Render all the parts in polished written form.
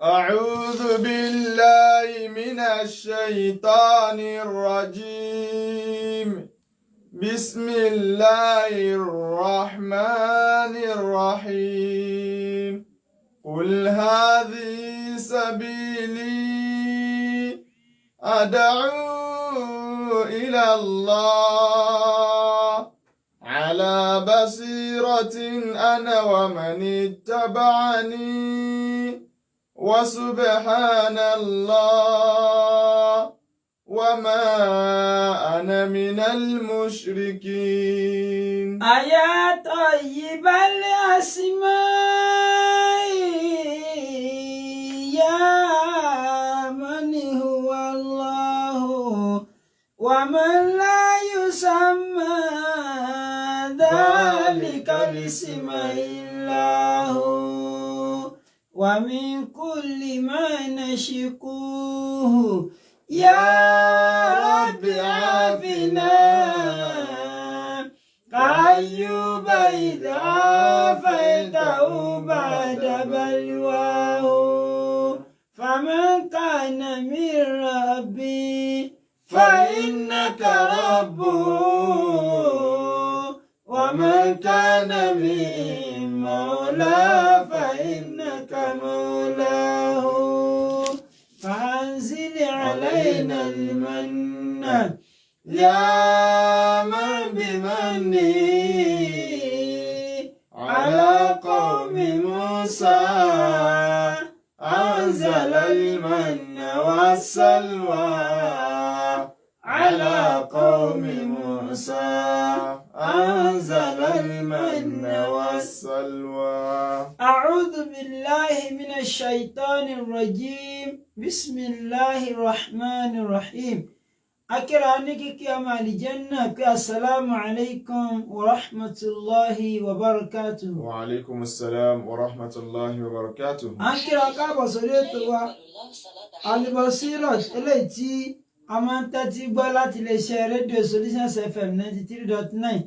أعوذ بالله من الشيطان الرجيم. بسم الله الرحمن الرحيم. قل هذه سبيلي أدعو إلى الله على بصيرة أنا ومن اتبعني، وسبحان الله وما أنا من المشركين. أيا طيب الأسماء، يا من هو الله ومن لا يسمى ذلك الاسم إلا هو، ومن كل ما نشكوه يا رب عافنا، كأيوب إذ عافيته بعد بلواه، فمن كان من ربي فإنك ربه، ومن كان من مولى فإنك مولاه، فأنزل علينا المن يا من بمنه على قوم موسى أنزل المن والسلوى، على قوم موسى أنزل المن والسلوى. أعوذ بالله من الشيطان الرجيم. بسم الله الرحمن الرحيم. Akíra ní kíkí ọmọ àlìjẹ́nnà pé السلام عليكم ورحمة الله وبركاته. وعليكم السلام ورحمة الله وبركاته. À ń kíra káàbọ̀ sórí ètò wa Alibasirat, eléyìí tí a máa ń tẹ́tí gbọ́ láti iléeṣẹ́ rédíò Solutions FM 93.9.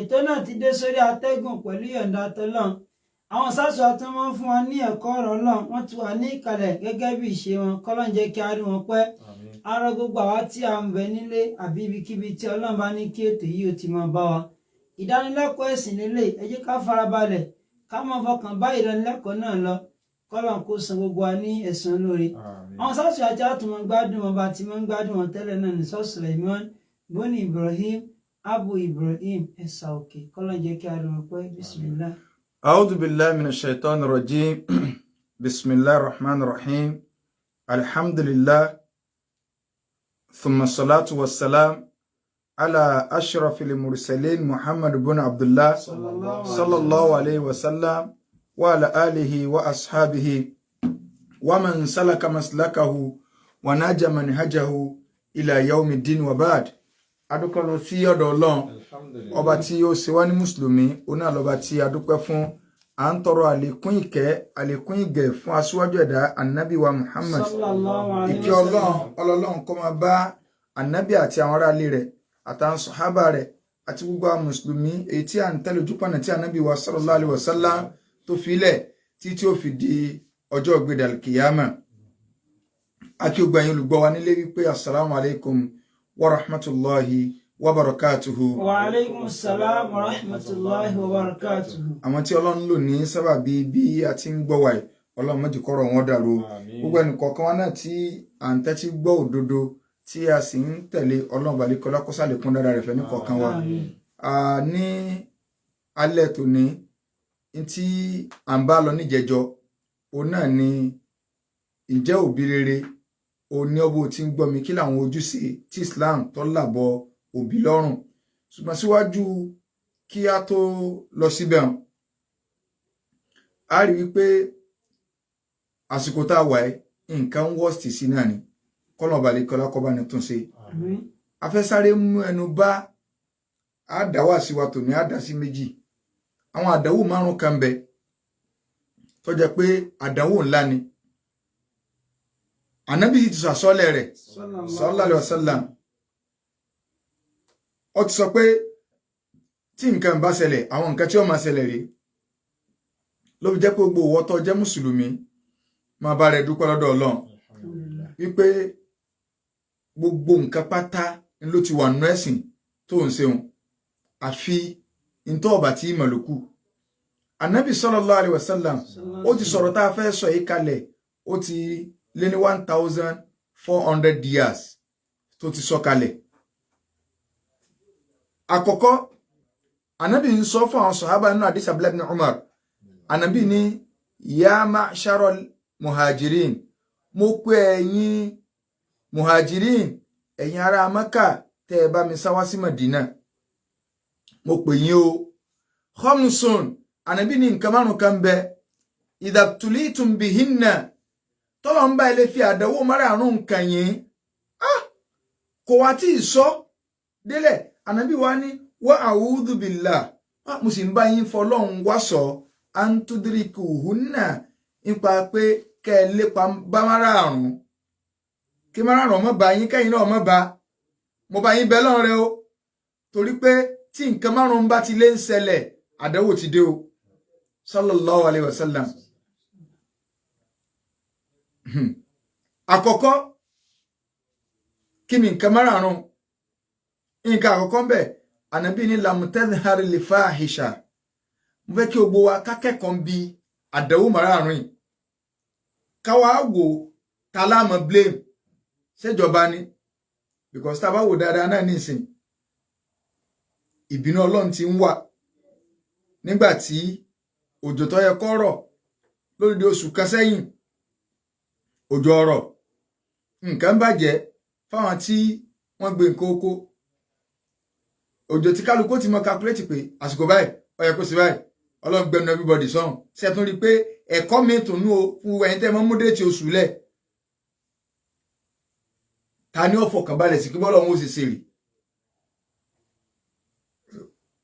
Ètò náà ti dé sórí atẹ́gùn pẹ̀lú ìyọ̀ǹda tọ́lọ́n. Àwọn sáṣọ àti wọn fún wa ní ẹ̀kọ́ ọ̀rọ̀ Ọlọ́run, wọ́n ti wà ní ìkàlẹ̀ gẹ́gẹ́ bí ìṣe wọn. Kọ́lọ́n jẹ́ kí a rí wọn pẹ́. Àmín. Arọ gbogbo àwa tí a ń bẹ nílé àbí ibikíbi tí Ọlọ́run bá ní kí ètò yìí ó ti máa bá wa, ìdánilẹ́kọ̀ọ́ ẹ̀sìn lélẹ̀. Ẹ jẹ́ ká farabalẹ̀, ká máa fọkàn bá ìdánilẹ́kọ̀ọ́ náà lọ. Kọ́lọ́n kó san gbogbo wa ní ẹ̀san lóore. Àmín. Àwọn sáṣọ àti àtúmọ̀ gbádùn wọn bá ti máa ń gbádùn wọn tẹ́lẹ̀ náà ní sọ́ Suleiman boni Ibrahim Abu Ibrahim Ẹ̀sà Òkè. Kọ́lọ́n jẹ́ kí a rí wọn pẹ́. بسم الله. أعوذ بالله من الشيطان الرجيم. بسم الله الرحمن الرحيم. الحمد لله، ثم الصلاة والسلام على أشرف المرسلين محمد بن عبد الله صلى الله عليه وسلم وعلى آله وأصحابه ومن سلك مسلكه ونهج منهجه إلى يوم الدين، وبعد. Adúpẹ́ lọ sí ọ̀dọ̀ Ọlọ́run. Alhamdulillah. Ọba tí ó ṣe wá ní mùsùlùmí, òun náà lọ́ba tí a dúpẹ́ fún. À ń tọrọ àlékún ìkẹ́, àlékún ìgẹ̀ fún aṣíwájú ẹ̀dá, anabi wa Muhammad. صلى الله عليه Ìkẹ́ Ọlọ́run, ọlọ́run kó máa bá anabi àti àwọn aráalé rẹ̀ àtàwọn sọ̀hábà rẹ̀ àti gbogbo àwọn mùsùlùmí èyí tí à ń tẹ̀lé ojúpọ̀nà tí anabi wa صلى الله عليه وسلم tó filẹ̀ tí tí ó fi di ọjọ́ ìgbéda kìyàmà. Akí gbogbo ẹ̀yin olùgbọ́ wa nílé wípé السلام عليكم ورحمة الله وبركاته. وعليكم السلام ورحمة الله وبركاته. Àwọn tí Ọlọ́run lò ní sábàbí bí a ti ń gbọ́ wa yìí, Ọlọ́run má jẹ́ kọ́rọ̀ wọn dàrú o. Àmín. Gbogbo ẹnìkọ̀ọ̀kan wa náà tí à ń tẹ́tí gbọ́ òdodo tí a sì ń tẹ̀lé, Ọlọ́run balẹ̀kọ́lá kó sàlékún dára rẹ̀ fẹ́ ní kọ̀ọ̀kan wa. Àmín. Ní alẹ́ tòní n tí à ń bá lọ níjẹjọ, òun náà ni ǹjẹ́ òbí rere òun ní ọbọ tí ń gbọ́ mi, kí làwọn ojúṣe tí Islam tó làbọ̀ òbí lọ́rùn? Ṣùgbọ́n síwájú kí a tó lọ síbẹ̀ hàn, a rí wípé àsìkò tá a wà ẹ́, nǹkan ń worst sí náà ni. Kọ́nà balẹ̀kọ́lá kọ́ bá ní tún ṣe. Àmín. A fẹ́ sáré mú ẹnu bá àdáwà sí wa tòní, àdá sí méjì. Àwọn àdánwò márùn kan bẹ tó jẹ́ pé àdánwò ńlá ni. Ànábì sì ti sọ àsọlẹ̀ rẹ̀ صلى الله عليه وسلم. Ó ti sọ pé tí nǹkan bá ṣẹlẹ̀, àwọn nǹkan tí ó máa ṣẹlẹ̀ rèé. Ló fi jẹ́ pé gbogbo ìwọ tó jẹ́ mùsùlùmí Máa bá rẹ dúpẹ́ lọ́dọ̀ Ọlọ́run wípé gbogbo nǹkan pátá ló ti wà nínú ẹ̀sìn tó ń ṣeun, àfi ntọ́ ọ̀bà tí ìmọ̀ ló kù. Anabi sallallahu alaihi wasallam ó ti sọ̀rọ̀ tá a fẹ́ sọ yìí kalẹ̀, ó ti lé ní 1400 years tó ti sọ kalẹ̀. Àkọ́kọ́, anabi ń sọ fún àwọn sọ̀hábà nínú hadith Abdullah ibn Umar. Anabi ní ya ma'sharal muhajirin, mo pè ẹ̀yin muhajirin, ẹ̀yin ará Mẹ́kà tẹ́ ẹ bá mi sá wá sí Madina, mo pè yín o. Khamsun, anabi ní nǹkan márùn kan bẹ, idhabtulitum bihinna, tọ́lọ̀ ń bá ilé fi àdánwò márààrún nǹkan yín. Kò wá tí ì sọ délẹ̀, anabi wa ní wa a'udhu billah, mo sì ń bá yín fọlọ́run wá sọ antudrikuhunna, nípa pé kẹ́ ẹ lépa bá márààrún, kí márààrún ọmọ bá yín, kẹ́yìn náà ọmọ bá, mo bá yín bẹ lọ́run rẹ o, torí pé tí nǹkan márùn-ún bá ti lé ń ṣẹlẹ̀, àdánwò ti dé o. Sallallahu alayhi wa sallam. Àkọ́kọ́, kí ni nǹkan márààrún? Nǹkan àkọ́kọ́ ń bẹ, ànábì ní lamtadhhar li fahisha. Mo fẹ́ kí gbogbo wa kákẹ́kọ̀ọ́ ń bi àdánwò márààrún yìí, káwa wò ta láàmú blame, ṣèjọba ni, because tá a bá wò dáadáa náà nísìn, ìbínú Ọlọ́run ti ń wà nígbà tí òjò tó yẹ kó rọ̀ lórí oṣù kan sẹ́yìn, òjò ọ̀rọ̀, nǹkan bàjẹ́ fáwọn tí wọ́n gbé nǹkan oko. Òjò tí kálukú ti mọ calculate pé àsìkò báyìí ó yẹ kó sí báyìí, Ọlọ́run gbẹnu everybody sọ̀hún. Ṣe tún rí i pé ẹ̀kọ́ mi tún nú o fún ẹ̀yin tẹ́ mọ́ mú déètì oṣù lẹ̀? Ta ni ó fọkànbalẹ̀ sí kí bọ́lá òun ó sì ṣe rè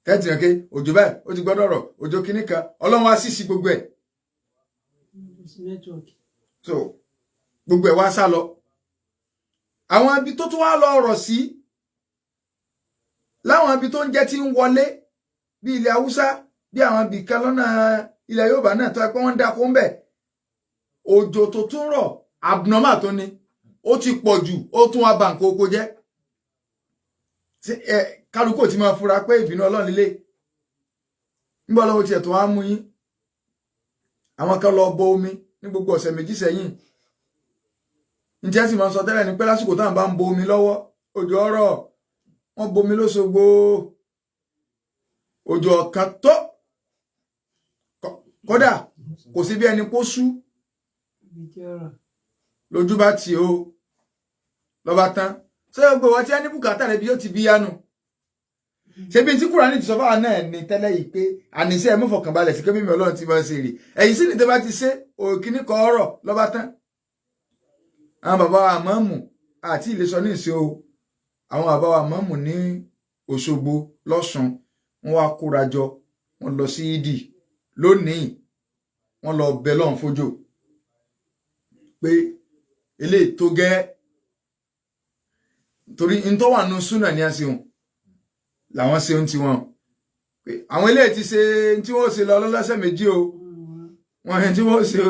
tẹ́tì rẹ̀ ké òjò báyìí ó ti gbọ́dọ̀ rọ̀, òjò kìíní kan, Ọlọ́run wá sísí gbogbo ẹ̀, so gbogbo ẹ̀ wá sá lọ. Àwọn ibi tó tún wá lọ rọ̀ sí, láwọn ibi tó ń jẹ́ ti ń wọlé, bí ilẹ̀ Haúsá, bí àwọn ibì kan lọ́nà ilẹ̀ Yorùbá náà tó ẹ pé wọ́n ń dáko ń bẹ̀, òjò tó tún rọ̀ abnormal tó ní ó ti pọ̀ jù, ó tún wá ba nǹkan oko jẹ́. Kálukú ti máa fura pé ìbínú Ọlọ́run lílé nígbà lọ́wọ́ tiẹ̀ tó wá mú yín. Àwọn kan lọ bọ omi ní gbogbo ọ̀sẹ̀ méjì sẹ́yìn. Ǹjẹ́ sì máa ń sọ tẹ́lẹ̀ ní pé lásìkò táwọn bá ń bo omi lọ́wọ́, òjò ọ̀rọ̀, wọ́n bomi lóṣogbo, òjò ọ̀kan tó kódà kò sí bí ẹni kó sú lójú bá tì ó lọ́ba tán. Ṣé gbogbo wọn tí a ní bùkátà rẹ bí yóò ti bí yánu? Ṣebí tí Kúránì ti sọ fáwọn náà ní tẹ́lẹ̀ yìí pé àníṣe ẹ mọ̀fọ̀kànbalẹ̀ sí pé mímí Ọlọ́run ti máa ń ṣe rè, ẹ̀yìn sí ni tẹ́ bá ti ṣe òkìní kọ ọ̀rọ̀ lọ́ba tán. Àwọn bàbá wa mọ́ọ̀mù àti ìlẹsọ ní ìṣe o, àwọn bàbá wa mọ́ọ̀mù ní Òṣogbo lọ́sùn, wọ́n wá kóra jọ, wọ́n lọ sí ìdì lónìí, wọ́n lọ bẹ lọ́hùn fójò pé eléyìí tó gẹ́, torí n tó wà nù súnà ní àṣehùn làwọn ṣe ń tiwọn, pé àwọn eléyìí ti ṣe tí wọ́n ṣe lọ lọ́lọ́sẹ̀ méjì o, wọ́n tí wọ́n ṣe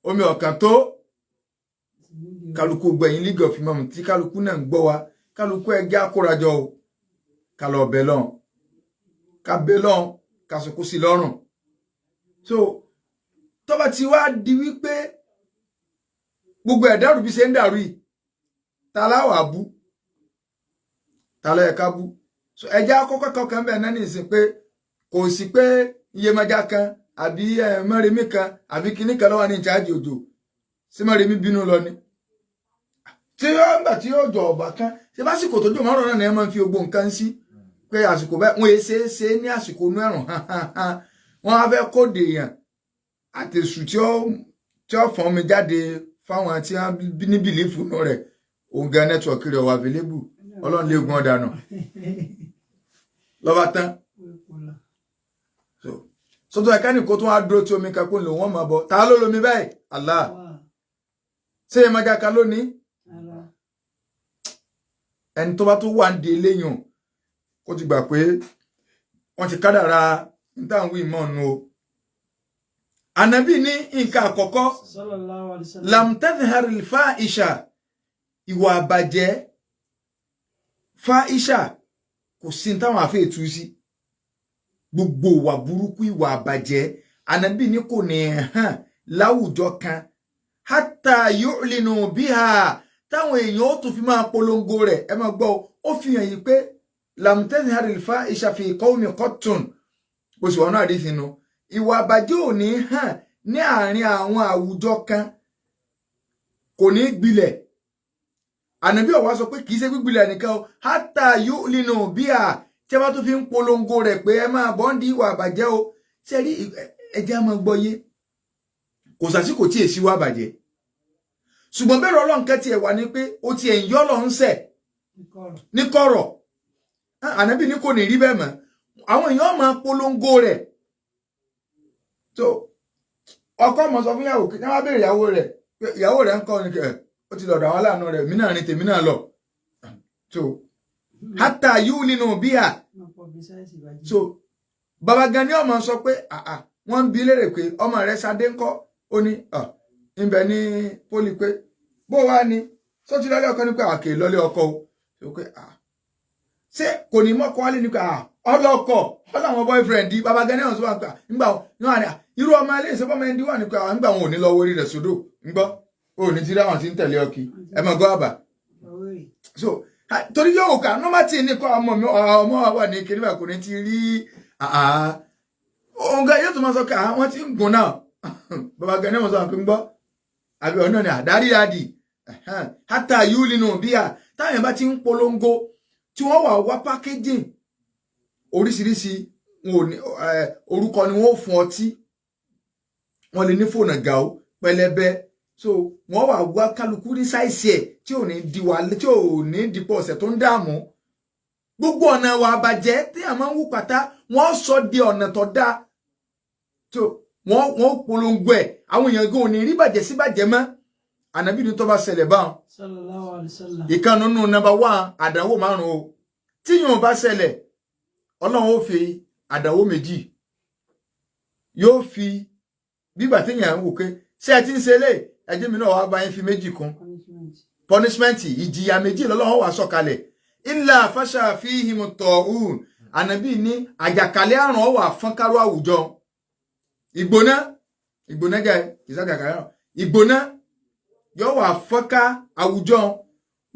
omi ọ̀kan tó kálukú gbẹ̀yìn League of Imam tí kálukú náà ń gbọ́ wa, kálukú ẹgbẹ́ akórajọ o, ká lọ bẹ̀ lọ́n, ká bẹ̀ lọ́n, ká sọkú sí lọ́rùn. So tọ́ba ti wá di wípé gbogbo ẹ̀ dàrú bí ṣe ń dàrú yìí, ta láwàá bú, ta ló yẹ ká bú? So ẹjẹ́ akọ́kọ́ kankan bẹ́ẹ̀ náà nìsín pé kò sí pé Iyemọja kan àbí Mọ́remí kan àbí kinní kan ló wà ní ìjáàjì òjò sí Mọ́remí bínú lọ ni tí ó ń gbà tí yóò jọ ọ̀bà kan ṣe básìkò tó jò márùn náà ni ẹ máa ń fi gbogbo nǹkan sí pé àsìkò bẹ́ẹ̀ wọ́n ṣe é ṣe ní àsìkò inú ẹ̀rùn. Wọ́n á fẹ́ kóde èèyàn àtẹ̀sù tí ó fọ́n mi jáde fáwọn tí wọ́n ní bìlífù nù rẹ̀, òun gan nẹ́tíwọ̀kì rẹ̀ wà available, Ọlọ́run lè gun ọ̀dànù lọ́ba tán. Sọ́tọ̀ ẹ̀ka ní kó tún wá dúró tí omi kan kó lò wọ́n máa bọ̀, ta ló lomi báyìí? Allah ṣé ẹ máa jáka lónìí? Ẹni tó bá tó wà ń di eléyàn kó ti gbà pé wọ́n ti kádàrá nítawọn wí mọ́ nu o. Ànábì ní nǹkan àkọ́kọ́, Sallallahu alaihi wasallam. lam tadhhar al-fahisha, ìwà àbàjẹ́, fahisha kò sí ní táwọn àfẹ́ tú sí, gbogbo ìwà burúkú, ìwà àbàjẹ́, Ànábì ní kò ní hàn láwùjọ kan, hatta yu'linu biha, táwọn èèyàn ó tún fi máa polongo rẹ̀. Ẹ máa gbọ́, ó fi hàn yìí pé lam tadhhar al-fahisha fi qawmin qattun, bó sì wà náà àdìsí nu, ìwà àbàjẹ́ ò ní hàn ní àárín àwọn àwùjọ kan, kò ní gbilẹ̀. Ànábì ó wá sọ pé kì í ṣe gbígbilẹ̀ nìkan o, hatta yu'linu biha, tí a bá tún fi ń polongo rẹ̀ pé ẹ máa bọ́ǹdì ìwà àbàjẹ́ o. Ṣe rí, ẹjẹ́ á máa gbọ́ yé, kò sàsìkò tí èsì wà bàjẹ́, ṣùgbọ́n bẹ́ẹ̀ Ọlọ́run kẹ́ tiẹ̀ wà ní pé ó tiẹ̀ ń yọ́ lọ ń sẹ̀ ní kọ̀rọ̀. Ànábì ní kò ní rí bẹ́ẹ̀ mọ́, àwọn èèyàn máa polongo rẹ̀. Tó ọkọ mọ̀ sọ fún ìyàwó kí wọ́n bá béèrè ìyàwó rẹ̀ pé ìyàwó rẹ̀ ń kọ́ ni ẹ̀ ó ti lọ́dọ̀ àwọn aláàánú rẹ̀, mí náà ní tèmi náà lọ. Tó hatta yu'linu biha. So bàbá gan ni ọmọ sọ pé àà, wọ́n ń bi léèrè pé ọmọ rẹ̀ Sadé ńkọ́, ó ní ń bẹ ní pólì, pé bó wá ni sọ ti lọ́lé ọkọ, ní pé àkè lọ́lé ọkọ o, pé ṣé kò ní mọ́kọ wálé, ní pé ọlọ́kọ ọlọ́wọn boyfriend di. Bàbá gan ni ọ̀hún sọ wà pé ńgbà wọn ni irú ọmọ ilé ìsọfọmọ ẹni wà ní pé ńgbà wọn ò ní lọ wọrí rẹ̀ sódò ńgbọ́ ò ní ti rí àwọn tí ń tẹ̀lé ọkì ẹ mọ̀ gọ́ àbà. So torí yóò kà nọ́mbà tí ní kọ́ ọmọ mi, ọmọ wà ní kiri báyìí, kò ní ti rí òun gan yóò tún máa sọ pé àwọn tí ń gùn náà. Bàbá gan ni wọ́n sọ pé ń gbọ́ àbí ọ̀nà ni àdárí dáàdì hátà yìí nínú bíà, táwọn yẹn bá ti ń polongo tí wọ́n wà wá packaging oríṣiríṣi, wọn ò ní orúkọ ni wọ́n ó fún ọtí, wọ́n lè ní fóònù gàó pẹlẹbẹ. So wọ́n wà wá kálukú ní size ẹ̀ tí ò ní di wà, tí ò ní dipò ọ̀sẹ̀ tó ń dààmú. Gbogbo ọ̀nà wà bàjẹ́ tí a máa ń wú pátá, wọ́n sọ di ọ̀nà tó dáa. So wọ́n polongo ẹ̀, àwọn èèyàn gan ò ní rí bàjẹ́ sí bàjẹ́ mọ́. Ànábì ní tó bá ṣẹlẹ̀ báwọn, Sallallahu alaihi wasallam. Ìkan nínú number one àdánwò márùn o, tí yóò bá ṣẹlẹ̀, Ọlọ́run ó fi àdánwò méjì, yóò fi bígbà téèyàn ń wò pé ṣé ẹ ti ń ṣe lé ẹjẹ mi náà wàá bá yín fi méjì kún. Punishment. Punishment, ìjìyà méjì lọ́lọ́run wà sọ̀kalẹ̀. Illa fasha fihim ta'un, Ànábì ní àjàkálẹ̀ àrùn ó wà fọ́nkárò àwùjọ. Ìgbóná, ìgbóná jẹ́ ìsàjàkálẹ̀ àrùn, ìgbóná yóò wà fọ́nká àwùjọ,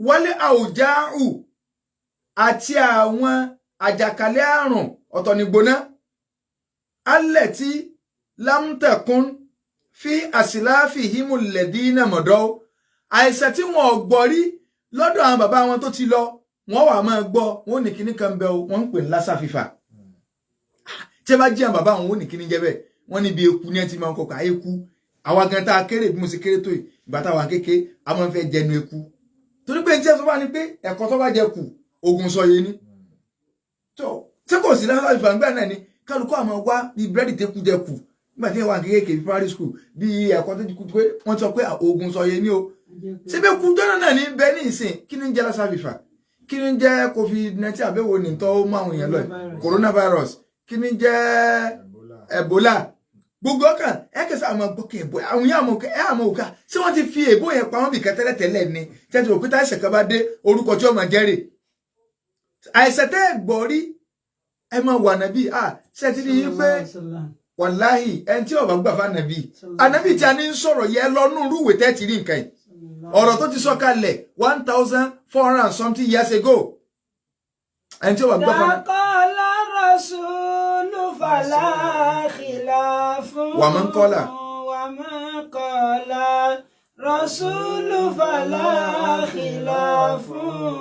wọlé àwùjáhù àti àwọn àjàkálẹ̀ àrùn ọ̀tọ̀ ní gbóná alẹ̀ tí lámtẹ̀kún fi àsìláfì hímùlẹ̀dínà mọ̀dọ́, àìsàn tí wọn ò gbọ́ rí lọ́dọ̀ àwọn bàbá wọn tó ti lọ, wọ́n wà máa gbọ́, wọn ò ní kíní kan bẹ o, wọ́n ń pè ní lassa fever. Tí ẹ bá jí àwọn bàbá wọn, ò ní kíní jẹ́ bẹ́ẹ̀, wọ́n níbi eku ní ẹ ti máa ń kọkọ̀ eku. Àwa gan tá a kéré, bí mo ṣe kéré tó yìí, ìgbà táwa kéke, a máa ń fẹ́ jẹnu eku, torí pé ní tí ẹ sọ wá ni pé ẹ̀kọ́ tó bá jẹ kù ogun sọ yé ni. Tó tí kò sí lassa fever ńgbà náà ni kálukú àmọ́ wá bí búrẹ́dì tẹ́kù jẹ kù nígbà tí ẹ wà kékeré bí primary school, bí ẹ̀kọ́ tó kú pé wọ́n sọ pé ogun sọ yé ni o. Síbẹ̀ kú jọ́nà náà ní bẹ́ẹ̀ ní ìsìn, kí ni ń jẹ́ lassa fever, kí ni ń jẹ́ COVID-19, àbẹ̀wò ní tọ́ mú àwọn èèyàn lọ yìí? Coronavirus, kí ni ń jẹ́ Ebola, gbogbo ọkàn ẹ kẹsà àwọn gbọ́kẹ́ Ebola, àwọn yẹn àmọ́ ẹ àmọ́ òkà ṣé wọ́n ti fi èbó yẹn pamọ́ bìkan tẹ́lẹ̀tẹ́lẹ̀ ni, tẹ́tí òkúta àìsàn kan bá dé, orúkọ tí ó máa jẹ́rè àìsàn tẹ́ ẹ gbọ́ rí, ẹ máa wà nàbí à ṣe ti rí i pé wàláhì ẹni tí ó bá gbà fún ànàbí, ànàbí tí a ní ń sọ̀rọ̀ yẹ lọ́nù rúwèé tẹ́ ti rí nǹkan yìí, ọ̀rọ̀ tó ti sọ kalẹ̀ 1400 and something years ago, ẹni tí ó bá gbà fún. Dàkọ́lá rasulu fàlà khilafun. Wa man qala. Wa man qala rasulu fàlà khilafun.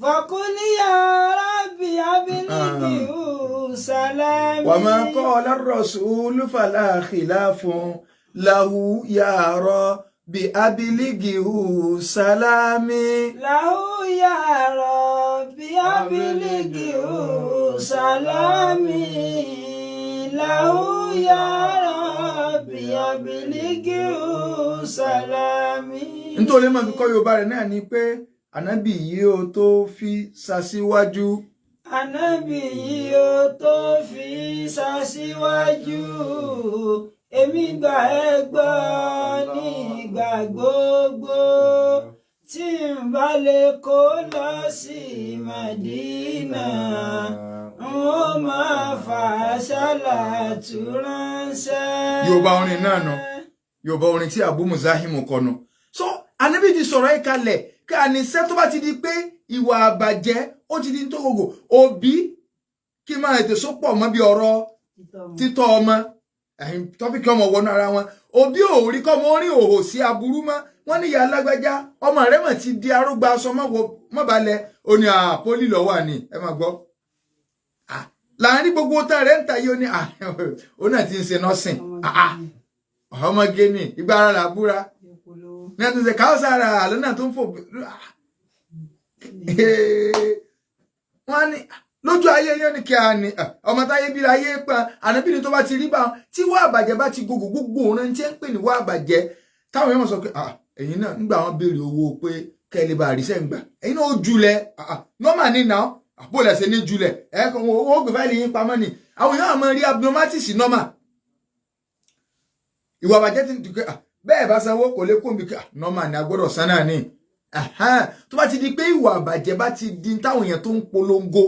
Faqul ya rabbi ablighu salami. Wa ma qala ar-rasulu fala khilafun lahu ya rabbi ablighu salami. Lahu ya rabbi ablighu salami. Lahu ya rabbi ablighu salami. Nítorí máa fi kọ́ Yorùbá rẹ̀ náà ni pé ànábì yìí ó tó fi ṣaṣíwájú. Ànábì yìí ó tó fi ṣaṣíwájú, èmi gbà ẹ́ gbọ́ nígbà gbogbo, tí n bá lè kó lọ sí Màdínà, n ó máa fà ṣálàtú ránṣẹ́. Yorùbá orin náà nù, Yorùbá orin tí Abu Muzahim kọ nù. So Ànábì ti sọ̀rọ̀ ẹ̀ kalẹ̀ kí àníṣe tó bá ti di pé ìwà àbàjẹ́ ó ti di tó gbogbo òbí kí máa ètò sópọ̀ mọ́ bí ọ̀rọ̀ títọ́ ọmọ tọ́pìkì ọmọ wọnú ara wọn. Òbí ò rí kọ́ mọ́ orin òhò sí aburú mọ́. Wọ́n ní ìyá alágbájá ọmọ rẹ̀ mọ̀ ti di arógbá aṣọ mọ́balẹ̀ ó ní pólì lọ́wọ́ àní ẹ máa gbọ́. Láàárín gbogbo tá rẹ̀ ń ta yìí ó ní ó náà ti ń ṣe nọ́ọ̀sìn ọmọge ni ìgbà ara là búra ní àtúnṣe káwọ́sára àlọ́ náà tó ń fò. Wọ́n ní lójú ayé yẹn ni kí a ní ọmọ táyé bí ayé pa ànábì ni tó bá ti rí bá tí wà àbàjẹ́ bá ti gbogbo gbogbo òun tí ń pè ní wà àbàjẹ́ táwọn èèyàn sọ pé ẹ̀yin náà nígbà wọn béèrè owó pé kẹ́lẹ́ bá àrísẹ́ ń gbà ẹ̀yin náà ó julẹ̀ nọ́mà ní nà àpò lẹ̀sẹ̀ ní julẹ̀ ẹ̀ ó gbé fáìlì yín pamọ́ ni àwọn èèyàn máa rí abnormalities nọ́mà ìwà àbàjẹ́ ti bẹ́ẹ̀ bá sanwó kò lè kóńbi nọ́mà ni a gbọ́dọ̀ san náà ni. Tó bá ti di pé ìwà àbàjẹ́ bá ti di táwọn èèyàn tó ń polongo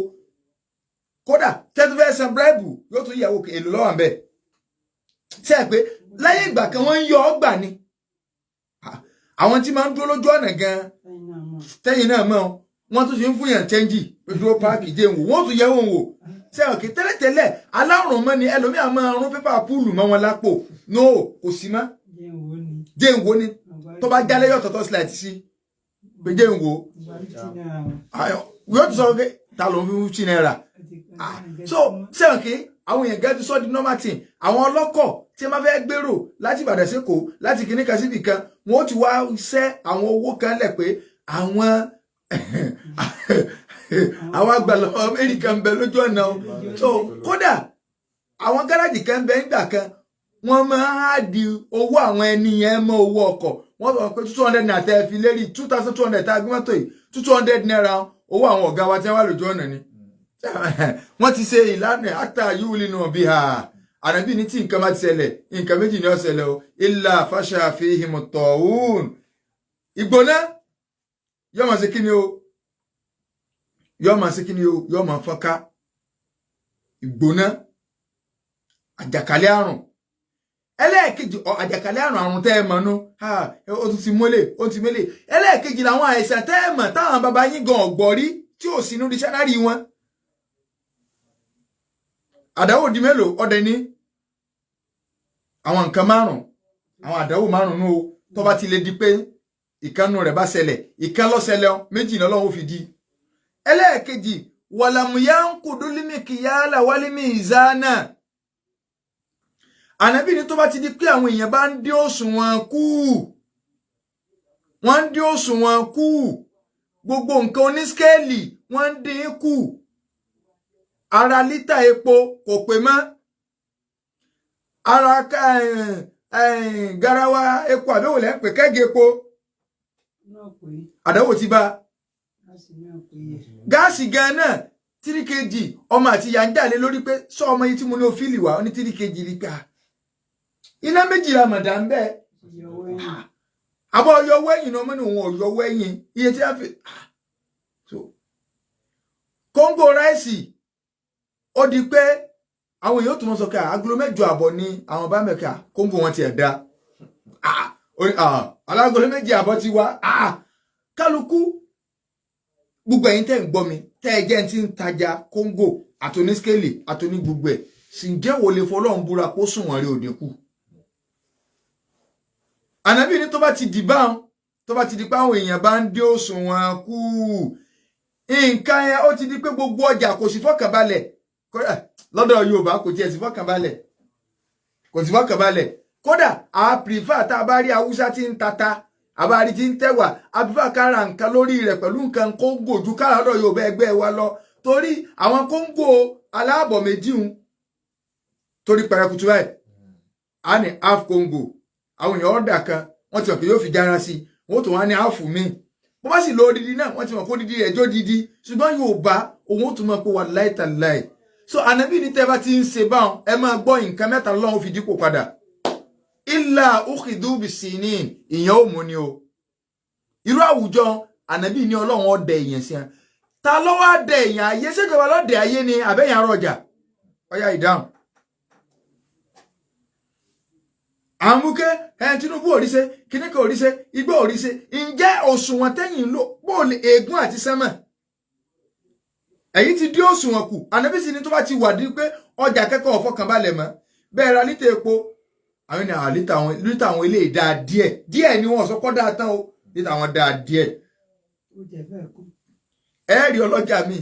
kódà tẹ́tù fẹ́ san bíráìbù yóò tún yẹ̀wò èlò lọ́wọ́ àbẹ̀ ṣe é pé láyé ìgbà kan wọ́n ń yọ ọgbà ni àwọn tí máa ń dúró lójú ọ̀nà gan tẹ́yìn náà mọ́ wọ́n tún ti ń fún yàn chẹ́ńjì dúró páàkì jẹ́ wò wọ́n tún yẹ̀ wọ́n wò ṣe é òkè tẹ́lẹ̀tẹ́lẹ̀ alárùn mọ́ ni ẹlòmíà máa rún pépà púùlù mọ́ wọn lápò no kò sí mọ́ jẹ́ ń wo ni tó bá jálẹ̀ yọ̀ tọ̀tọ̀ sílẹ̀ sí pé jẹ́ ń wo yóò tún sọ pé ta ló ń fi 50 naira. So sẹ́wọ̀n kí àwọn èèyàn gẹ́gẹ́ sọ di normal thing. Àwọn ọlọ́kọ̀ tí wọ́n fẹ́ gbèrò láti Ìbàdàn sí Èkó láti kìíní kan síbì kan wọ́n ó ti wá ṣẹ́ àwọn owó kan lẹ̀ pé àwọn àwọn àgbàlọ́ Amẹ́ríkà ń bẹ lójú ọ̀nà o. So kódà àwọn gáràjì kan ń bẹ nígbà kan wọ́n máa di owó àwọn ẹni yẹn mọ́ owó ọkọ̀. Wọ́n sọ pé 200 naira tẹ́ fi lérí 2200 tá a gbé mọ́tò yìí 200 naira owó àwọn ọ̀gá wa tí wọ́n wà lójú ọ̀nà ni. Wọ́n ti ṣe ìlànà àtà yìí nínú bí ha ànábì ní tí nǹkan bá ti ṣẹlẹ̀ nǹkan méjì ni ó ṣẹlẹ̀ o ilà fàṣà fihim tọ̀hún ìgbóná yóò máa ṣe kí ni o yóò máa ṣe kí ni o yóò máa fọ́nká ìgbóná àjàkálẹ̀ àrùn ẹlẹ́ẹ̀kejì àjàkálẹ̀ àrùn àrùn tẹ́ ẹ mọ̀ nú ó tún ti mólè ó ti mélè ẹlẹ́ẹ̀kejì làwọn àìsàn tẹ́ ẹ mọ̀ táwọn baba yín gan ọ̀gbọ́n rí tí ò sínú dísánárì wọn. Àdáwò di mélòó ọdẹ ní àwọn nǹkan márùn àwọn àdáwò márùn nù o tó bá ti lè di pé ìkànnù rẹ̀ bá ṣẹlẹ̀ ìkan ló ṣẹlẹ̀ méjì náà Ọlọ́run fi di. Ẹlẹ́ẹ̀kejì wàlàmùyá ń kú dúlímì kìyàlà wálímì ìzánà ànábì ní tó bá ti di pé àwọn èèyàn bá ń dín òṣùwọ̀n kù wọ́n ń dín òṣùwọ̀n kù gbogbo nǹkan onískéèlì wọ́n ń dín kù ara lítà epo kò pé mọ́ ara garawa epo àbẹ̀wò lẹ́ ń pè kẹ́gì epo àdánwò ti bá gáàsì gan náà 3 kg ọmọ àti ìyá ń jà lé lórí pé sọ ọmọ yìí tí mo ní o fíìlì wá ó ní 3 kg rí pé iná méjìlá mọ̀dà ń bẹ́ẹ̀ àbọ̀ ọyọwọ́ ẹ̀yìn náà mọ́ni òun ọ̀yọ́wọ́ ẹ̀yìn iye tí a fi kóńgò ráìsì ó di pé àwọn èèyàn tó mọ sọ pé agolo 8 àbọ̀ ni àwọn bá mẹ́ka kóńgò wọn tiẹ̀ da alágolo 2 àbọ̀ ti wá kálukú gbogbo ẹ̀yin tẹ́ ń gbọ́ mi tẹ́ ẹ jẹ́ ti ń tajà kóńgò àtòní skéèlì àtòní gbogbo ẹ̀ sì ń jẹ́ wò lè fọlọ́run búra kó sùn wọ́n rí òde kù. Ànábì ní tó bá ti di báwọn tó bá ti di pé àwọn èèyàn bá ń dé òṣùwọ̀n kù nǹkan yẹn ó ti di pé gbogbo ọjà kò sí fọkànbalẹ̀ lọ́dọ̀ Yorùbá kò tiẹ̀ sí fọkànbalẹ̀ kò sí fọkànbalẹ̀ kódà a prefer tá a bá rí Haúsá tí ń tata àbárí tí ń tẹ̀wà a prefer ká ra nǹkan lórí rẹ̀ pẹ̀lú nǹkan kóńgò ju kára lọ́dọ̀ Yorùbá ẹgbẹ́ wa lọ torí àwọn kóńgò aláàbọ̀ méjì ń torí pẹrẹkutu báyìí a ní half kóńgò àwọn èèyàn ọ̀dà kan wọ́n ti mọ̀ pé yóò fi jára sí i wọ́n tún wá ní half míì Bó bá sì lo odidi náà, wọ́n ti mọ̀ kó odidi rẹ̀ jó didi. Ṣùgbọ́n Yorùbá òun ó tún mọ̀ pé wà láìtàláì. So ànábì ní tẹ́ bá ti ń ṣe báwọn, ẹ máa gbọ́ nǹkan mẹ́ta lọ́wọ́ fi dípò padà. Ilà ukhidu bisinin, ìyẹn ò mú ni o. Irú àwùjọ ànábì ní Ọlọ́run ọdẹ èèyàn sí wọn. Ta ló wá dẹ èèyàn ayé? Ṣèjọba ló dẹ ayé ni àbẹ́yìn arọ ọjà? Ọyá ìdáhùn. Àmúkẹ́ ẹ̀ Tinubu òrìṣẹ́, kíníkà òrìṣẹ́, igbó òrìṣẹ́, ǹjẹ́ òṣùwọ̀n tẹ́yìn lò bóòlù ègún àti sẹ́mà? Ẹ̀yìn ti dí òṣùwọ̀n kù. Ànábì sì ni tó bá ti wà dí pé ọjà kẹ́kọ̀ọ́ ọ̀fọ̀kànbalẹ̀ mọ́. Bẹ́ẹ̀ ra lítà epo, àwọn ènìyàn lítà àwọn eléyìí dáa díẹ̀ díẹ̀ ni wọ́n sọ kọ́ dáa tán o, lítà àwọn dáa díẹ̀. Ẹ rí ọlọ́jà mi,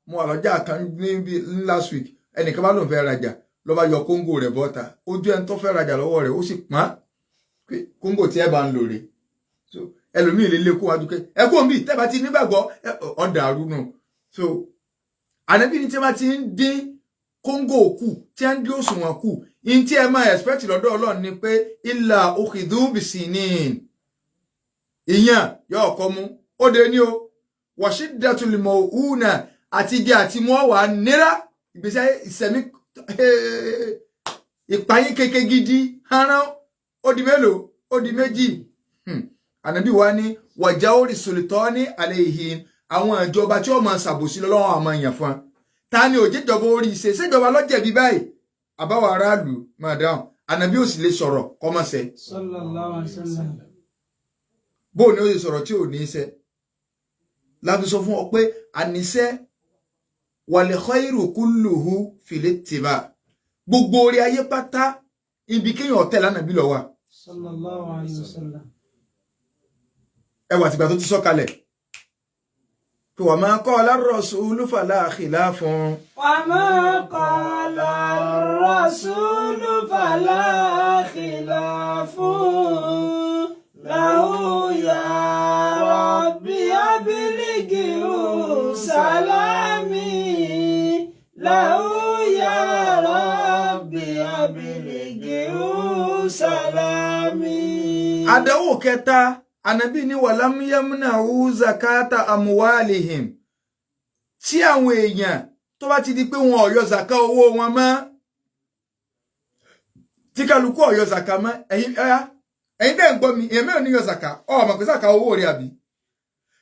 mo wà lọ́jà kan níbi last week, ẹnìkan bá lóun fẹ́ rajà, ló bá yọ kóńgò rẹ̀ bọ́ta. Ojú ẹni tó fẹ́ rajà lọ́wọ́ rẹ̀ ó sì pọ́n pé kóńgò tí ẹ bá ń lò rè. So ẹlòmíì lè lé kó wájú pé ẹ kó ń bì tẹ́ bá ti nígbàgbọ́ ọ̀dà àrùnù. So ànábì ní tí wọ́n ti ń dín kóńgò kù, tí wọ́n ń dín òṣùwọ̀n kù, in tí ẹ máa expect lọ́dọ̀ Ọlọ́run ni pé ilà òkìdú bìsìnín, ìyàn yóò kọ́ mú ó de ní o, wàṣídàtúlùmọ̀ òhúnà àti igi àti mú ọ̀wà nira ìgbésí ayé ìsẹ̀mí ìpayín keke gidi haran. Ó di mélòó? Ó di méjì. Ànábì wa ní wàjà orí sòlítọ́ ní alẹ́ ìhìn àwọn ìjọba tí ó máa ṣàbòsí lọ́wọ́ àwọn èèyàn fún wa. Ta ni òjèjọba orí ṣe? Ṣèjọba lọ́jẹ̀bí báyìí? Àbáwọ̀ aráàlú máa dáhùn. Ànábì ò sì lè sọ̀rọ̀ kọ́mọ̀ṣẹ́. Sallallahu alaihi wasallam. Bóò ni ó lè sọ̀rọ̀ tí ò ní í ṣe? Láti sọ fún ọ pé àníṣe wal khairu kulluhu fil ittiba, gbogbo orí ayé pátá ibi kéèyàn tẹ̀ lánàbí lọ wà. Sallallahu alaihi wasallam. Ẹwà tìgbà tó ti sọ kalẹ̀ pé wa ma qala ar-rasulu fala khilafun. Wa ma qala ar-rasulu fala khilafun lahu ya rabbi ablighu salami lahu ya rabbi ablighu salami. Àdánwò kẹta, ànábì ní walam yamna'u zakata amwalihim, tí àwọn èèyàn tó bá ti di pé wọn ò yọ zaka owó wọn mọ́, tí kálukú ò yọ zaka mọ́, ẹ̀yin tẹ́ ń gbọ́ mi, èèyàn mẹ́rin ní yọ zaka, ọ mọ̀ pé zaka owó rẹ̀ àbí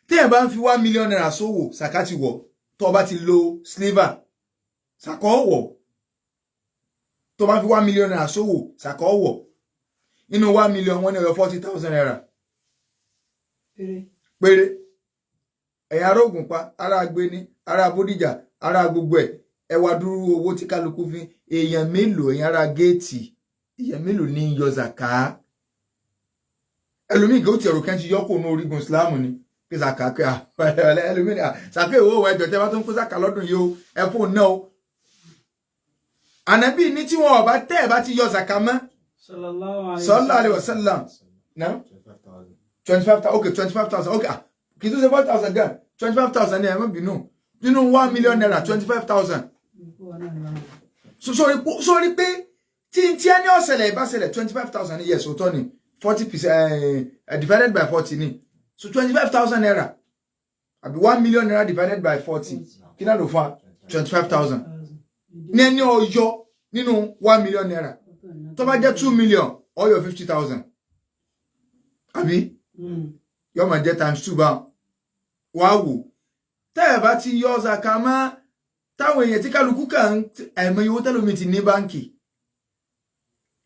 tí ẹ̀ bá ń fi ₦1 million sówò, zaka ti wọ̀. Tó bá ti lo sliver, zaka ọ̀wọ̀. Tó bá fi ₦1 million sówò, zaka ọ̀wọ̀. Inú 1 million wọn ní ọyọ ₦40,000 péré. Ẹ̀yin ará Ògùnpa, ará Agbeni, ará Bódìjà, ará gbogbo ẹ̀, ẹ wá dúró owó tí kálukú fi. Èèyàn mélòó, ẹ̀yin ará géètì, èèyàn mélòó ní yọ zaka? Ẹlòmíì kò tí ẹ̀rọ kan ti yọkò ní orígun Ìsìláàmù ni pé zaka pé ẹlòmíì ní zaka ìwé òwò ẹjọ tẹ bá tó ń kó zaka lọ́dún yìí o, ẹ fóun náà o. Ànábì ní tí wọn ọba tẹ́ ẹ bá ti yọ zaka mọ́, sallallahu alaihi wasallam, náà 25,000, okay, 25,000, okay, kì í tún ṣe 4,000 gan, 25,000 ní ẹ má bínú, nínú ₦1 million 25,000. Sórí pé tí n tí ẹ ní ọ̀sẹ̀lẹ̀ ìbáṣẹlẹ̀ 25,000 ní, yes, òótọ́ ni, 40% divided by 40 ni, so ₦25,000 àbí ₦1 million divided by 40, kí náà ló fún wa? 25,000 ní ẹni ọyọ nínú ₦1 million. Tó bá jẹ́ 2 million, ọyọ 50,000 àbí yóò máa jẹ́ times 2 bá wàá wò. Tẹ́ ẹ̀ bá ti yọ zaka mọ́, táwọn èèyàn tí kálukú kàn ẹ̀mọ owó tẹ́lómi ti ní báǹkì,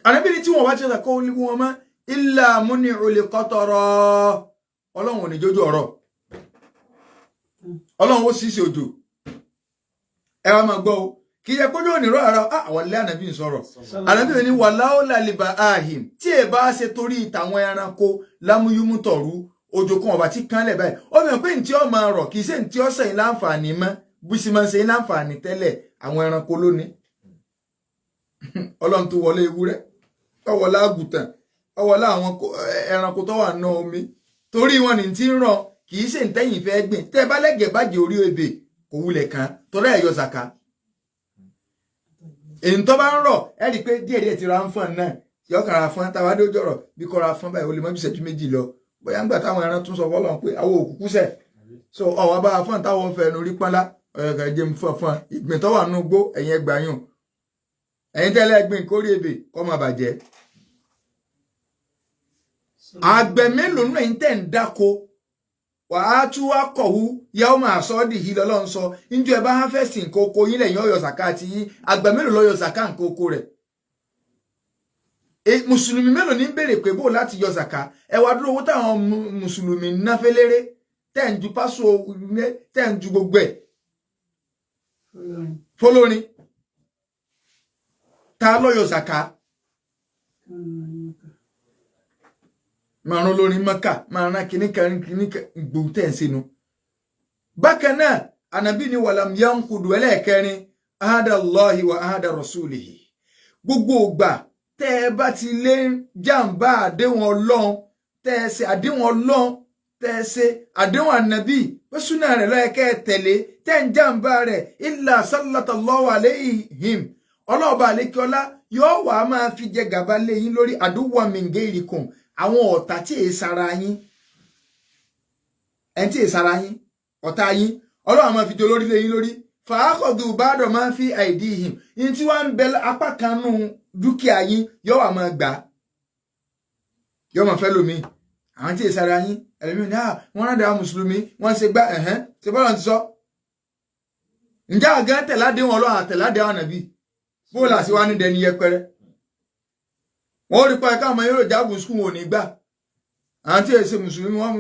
ànábìrì tí wọ́n bá ti yọ zaka wọn mọ́, illa muni'u li qatara, ọlọ́run ò ní jójú ọ̀rọ̀, ọlọ́run ó sì ṣe òjò. Ẹ wá máa gbọ́ o, kì í yẹ kójú òní rọ ara àwọn ilé. Ànábì ń sọ̀rọ̀, ànábì ní wàláwò làlìbà ahìm, tí ẹ bá ṣe torí ìtàwọn ẹranko lámúyúmú tọ̀rú, òjò kan ọba tí kánlẹ̀ báyìí, ó mọ̀ pé ntí ọ máa rọ̀ kì í ṣe ntí ọ sẹ́yìn láǹfààní mọ́ bí sì máa ń ṣe láǹfààní tẹ́lẹ̀, àwọn ẹranko lónìí. Ọlọ́run tó wọlé ewúrẹ́, ó wọlé àgùntàn, ó wọlé àwọn ẹranko tó wà ná omi, torí wọn ní ti ń ràn, kì í ṣe ntẹ́yìn fẹ́ gbìn. Tẹ́ ẹ bá lẹ́gẹ̀ẹ́ bàjẹ́ orí ebè kò wulẹ̀ kan torí ẹ̀ yọ zaka. Èyí tó bá ń rọ̀, ẹ rí i pé díẹ̀díẹ̀ ti ra ń fọ́n náà, yọ kàrà fọ́n táwa dé ojú ọ̀rọ̀ bí kò ra fọ́n báyìí, ó lè mọ́ bí ìṣẹ́jú méjì lọ. Bóyá ńgbà táwọn ẹran tún sọ fọlọ́run pé àwọn òkùnkù sẹ̀, so ọ̀wá bá a fọ́n táwọn fẹnu rí pọ́nlá ọ̀yọ̀kà jẹ́ mu fọ́n fọ́n ìgbìn tó wà nínú gbó ẹ̀yìn ẹgbà yùn ẹ̀yìn tẹ́lẹ̀ gbìn kórè ebè kọ́ máa bàjẹ́. Àgbẹ̀ mélòó nínú ẹ̀yin tẹ́ ń dáko wàá tú wá kọ̀wú yẹ́wò máa sọ ọ́ dìhí lọ́lọ́run sọ níjọ́ ẹ bá hàn fẹ́ sìn nǹkan oko yín lẹ́yìn ọ̀yọ̀ sàká àti yín. Àgbẹ̀ mélòó ló yọ sàká nǹkan oko rẹ̀? Mùsùlùmí mélòó ní béèrè pé bó láti yọ sàká? Ẹ wá dúró owó táwọn mùsùlùmí ná fẹ́lẹ́rẹ́ tẹ́ ń ju pásò tẹ́ ń ju gbogbo ẹ̀ fọlọ́rin ta ló yọ sàká? Máa rán lórin mọ́kà, máa rán kìnnìkan kìnnìkan gbòó tẹ̀ ń sínú. Bákan náà ànàbí ni wàlàm yankudu ẹlẹ́ẹ̀kẹrin ahadallahi wa ahada rasulihi. Gbogbo ògbà tẹ́ ẹ bá ti lé jàǹbá àdéhùn ọlọ́run tẹ́ ẹ ṣe àdéhùn ọlọ́run tẹ́ ẹ ṣe àdéhùn ànàbí pé súnà rẹ̀ ló yẹ kẹ́ ẹ tẹ̀lé tẹ́ ń jàǹbá rẹ̀ illa sallallahu alayhim ọlọ́ọ̀bà àlékiọlá yóò wá máa fi jẹ gàba lé yín lórí àdúwà mìngẹ́rìkùn àwọn ọ̀tá tí èé sara yín, ẹni tí èé sara yín ọ̀tá yín ọlọ́run máa fi jẹ olórí lé yín lórí. Fàákọ̀dù bàdọ̀ máa ń fi àìdí ìhìn yín tí wọ́n ń bẹ apá kan nù dúkìá yín yóò wá máa gbà yóò máa fẹ́ lómi àwọn tí èé sara yín ẹlẹ́mìí ní wọ́n rán dáa mùsùlùmí wọ́n ṣe gbá ẹ̀hẹ́n ṣe bọ́lá ti sọ. Ǹjẹ́ àgán tẹ̀ládé wọn ọlọ́run àtẹ̀ládé àwọn ànàbí bóòlù àti wá ní dẹni yẹpẹrẹ wọ́n rí pa ẹ̀ka àwọn yóò jáàbù skul wọn ò ní gbà àwọn tí èsè mùsùlùmí wọ́n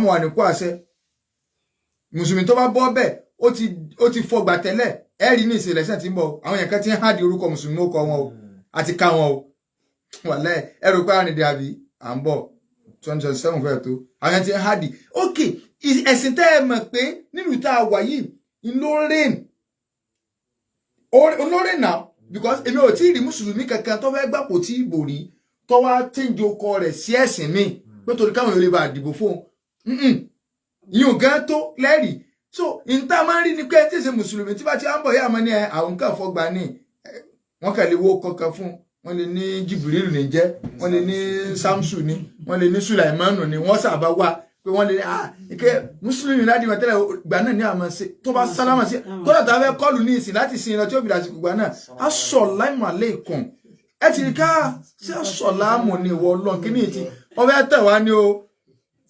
mú wà ní kó àṣẹ mùsùlùmí tó bá bọ́ bẹ́ẹ̀ ó ti fọgbà tẹ́lẹ̀ ẹ rí ní ìṣẹ̀lẹ̀ sẹ́ẹ̀ tí ń bọ̀ àwọn èèyàn kan ti ń hádìí orúkọ mùsùlùmí ó kọ wọn o àti ká wọn o wàlẹ́ ẹ rò pé àrìndí àbí à ń bọ̀ 2027 fẹ́ẹ̀ tó àwọn èèyàn ti ń hádìí. Ok, ẹ̀sìn tẹ́ ẹ mọ̀ pé nílùú tá a wà yìí ńlọrìn náà because èmi ò tí ì rí mùsùlùmí kankan tó fẹ́ gbà kò tí ì bò rí tó wá change ọkọ rẹ̀ sí ẹ̀sìn míì pé torí káwọn yóò lè bá dìbò fún un ìyún gan tó lẹ́rìí. So ìta máa ń rí ni pé ẹni tí ì ṣe mùsùlùmí tí bá ti ń bọ̀ yá àmọ́ ní àwọn nǹkan fọgbà ní wọ́n kàn lè wo kankan fún wọ́n lè ní Jibrilu ní jẹ́, wọ́n lè ní Samsu ní, wọ́n lè ní Sulaimanu ní, wọ́n sábà wá pé wọ́n lè ní ike mùsùlùmí láti wọn tẹ́lẹ̀ gbà náà ní àmọ́ ṣe tó bá sálámà sí kódà tó bá fẹ́ kọ́ọ̀lù ní ìsìn láti sin lọ tí ó fi dàsìkò gbà náà asọ̀lámù aleikum ẹ ti rí ká sí asọ̀lámù ní ìwọ ọlọ́run kí ní ìtì ọbẹ̀ tẹ̀ wá ní o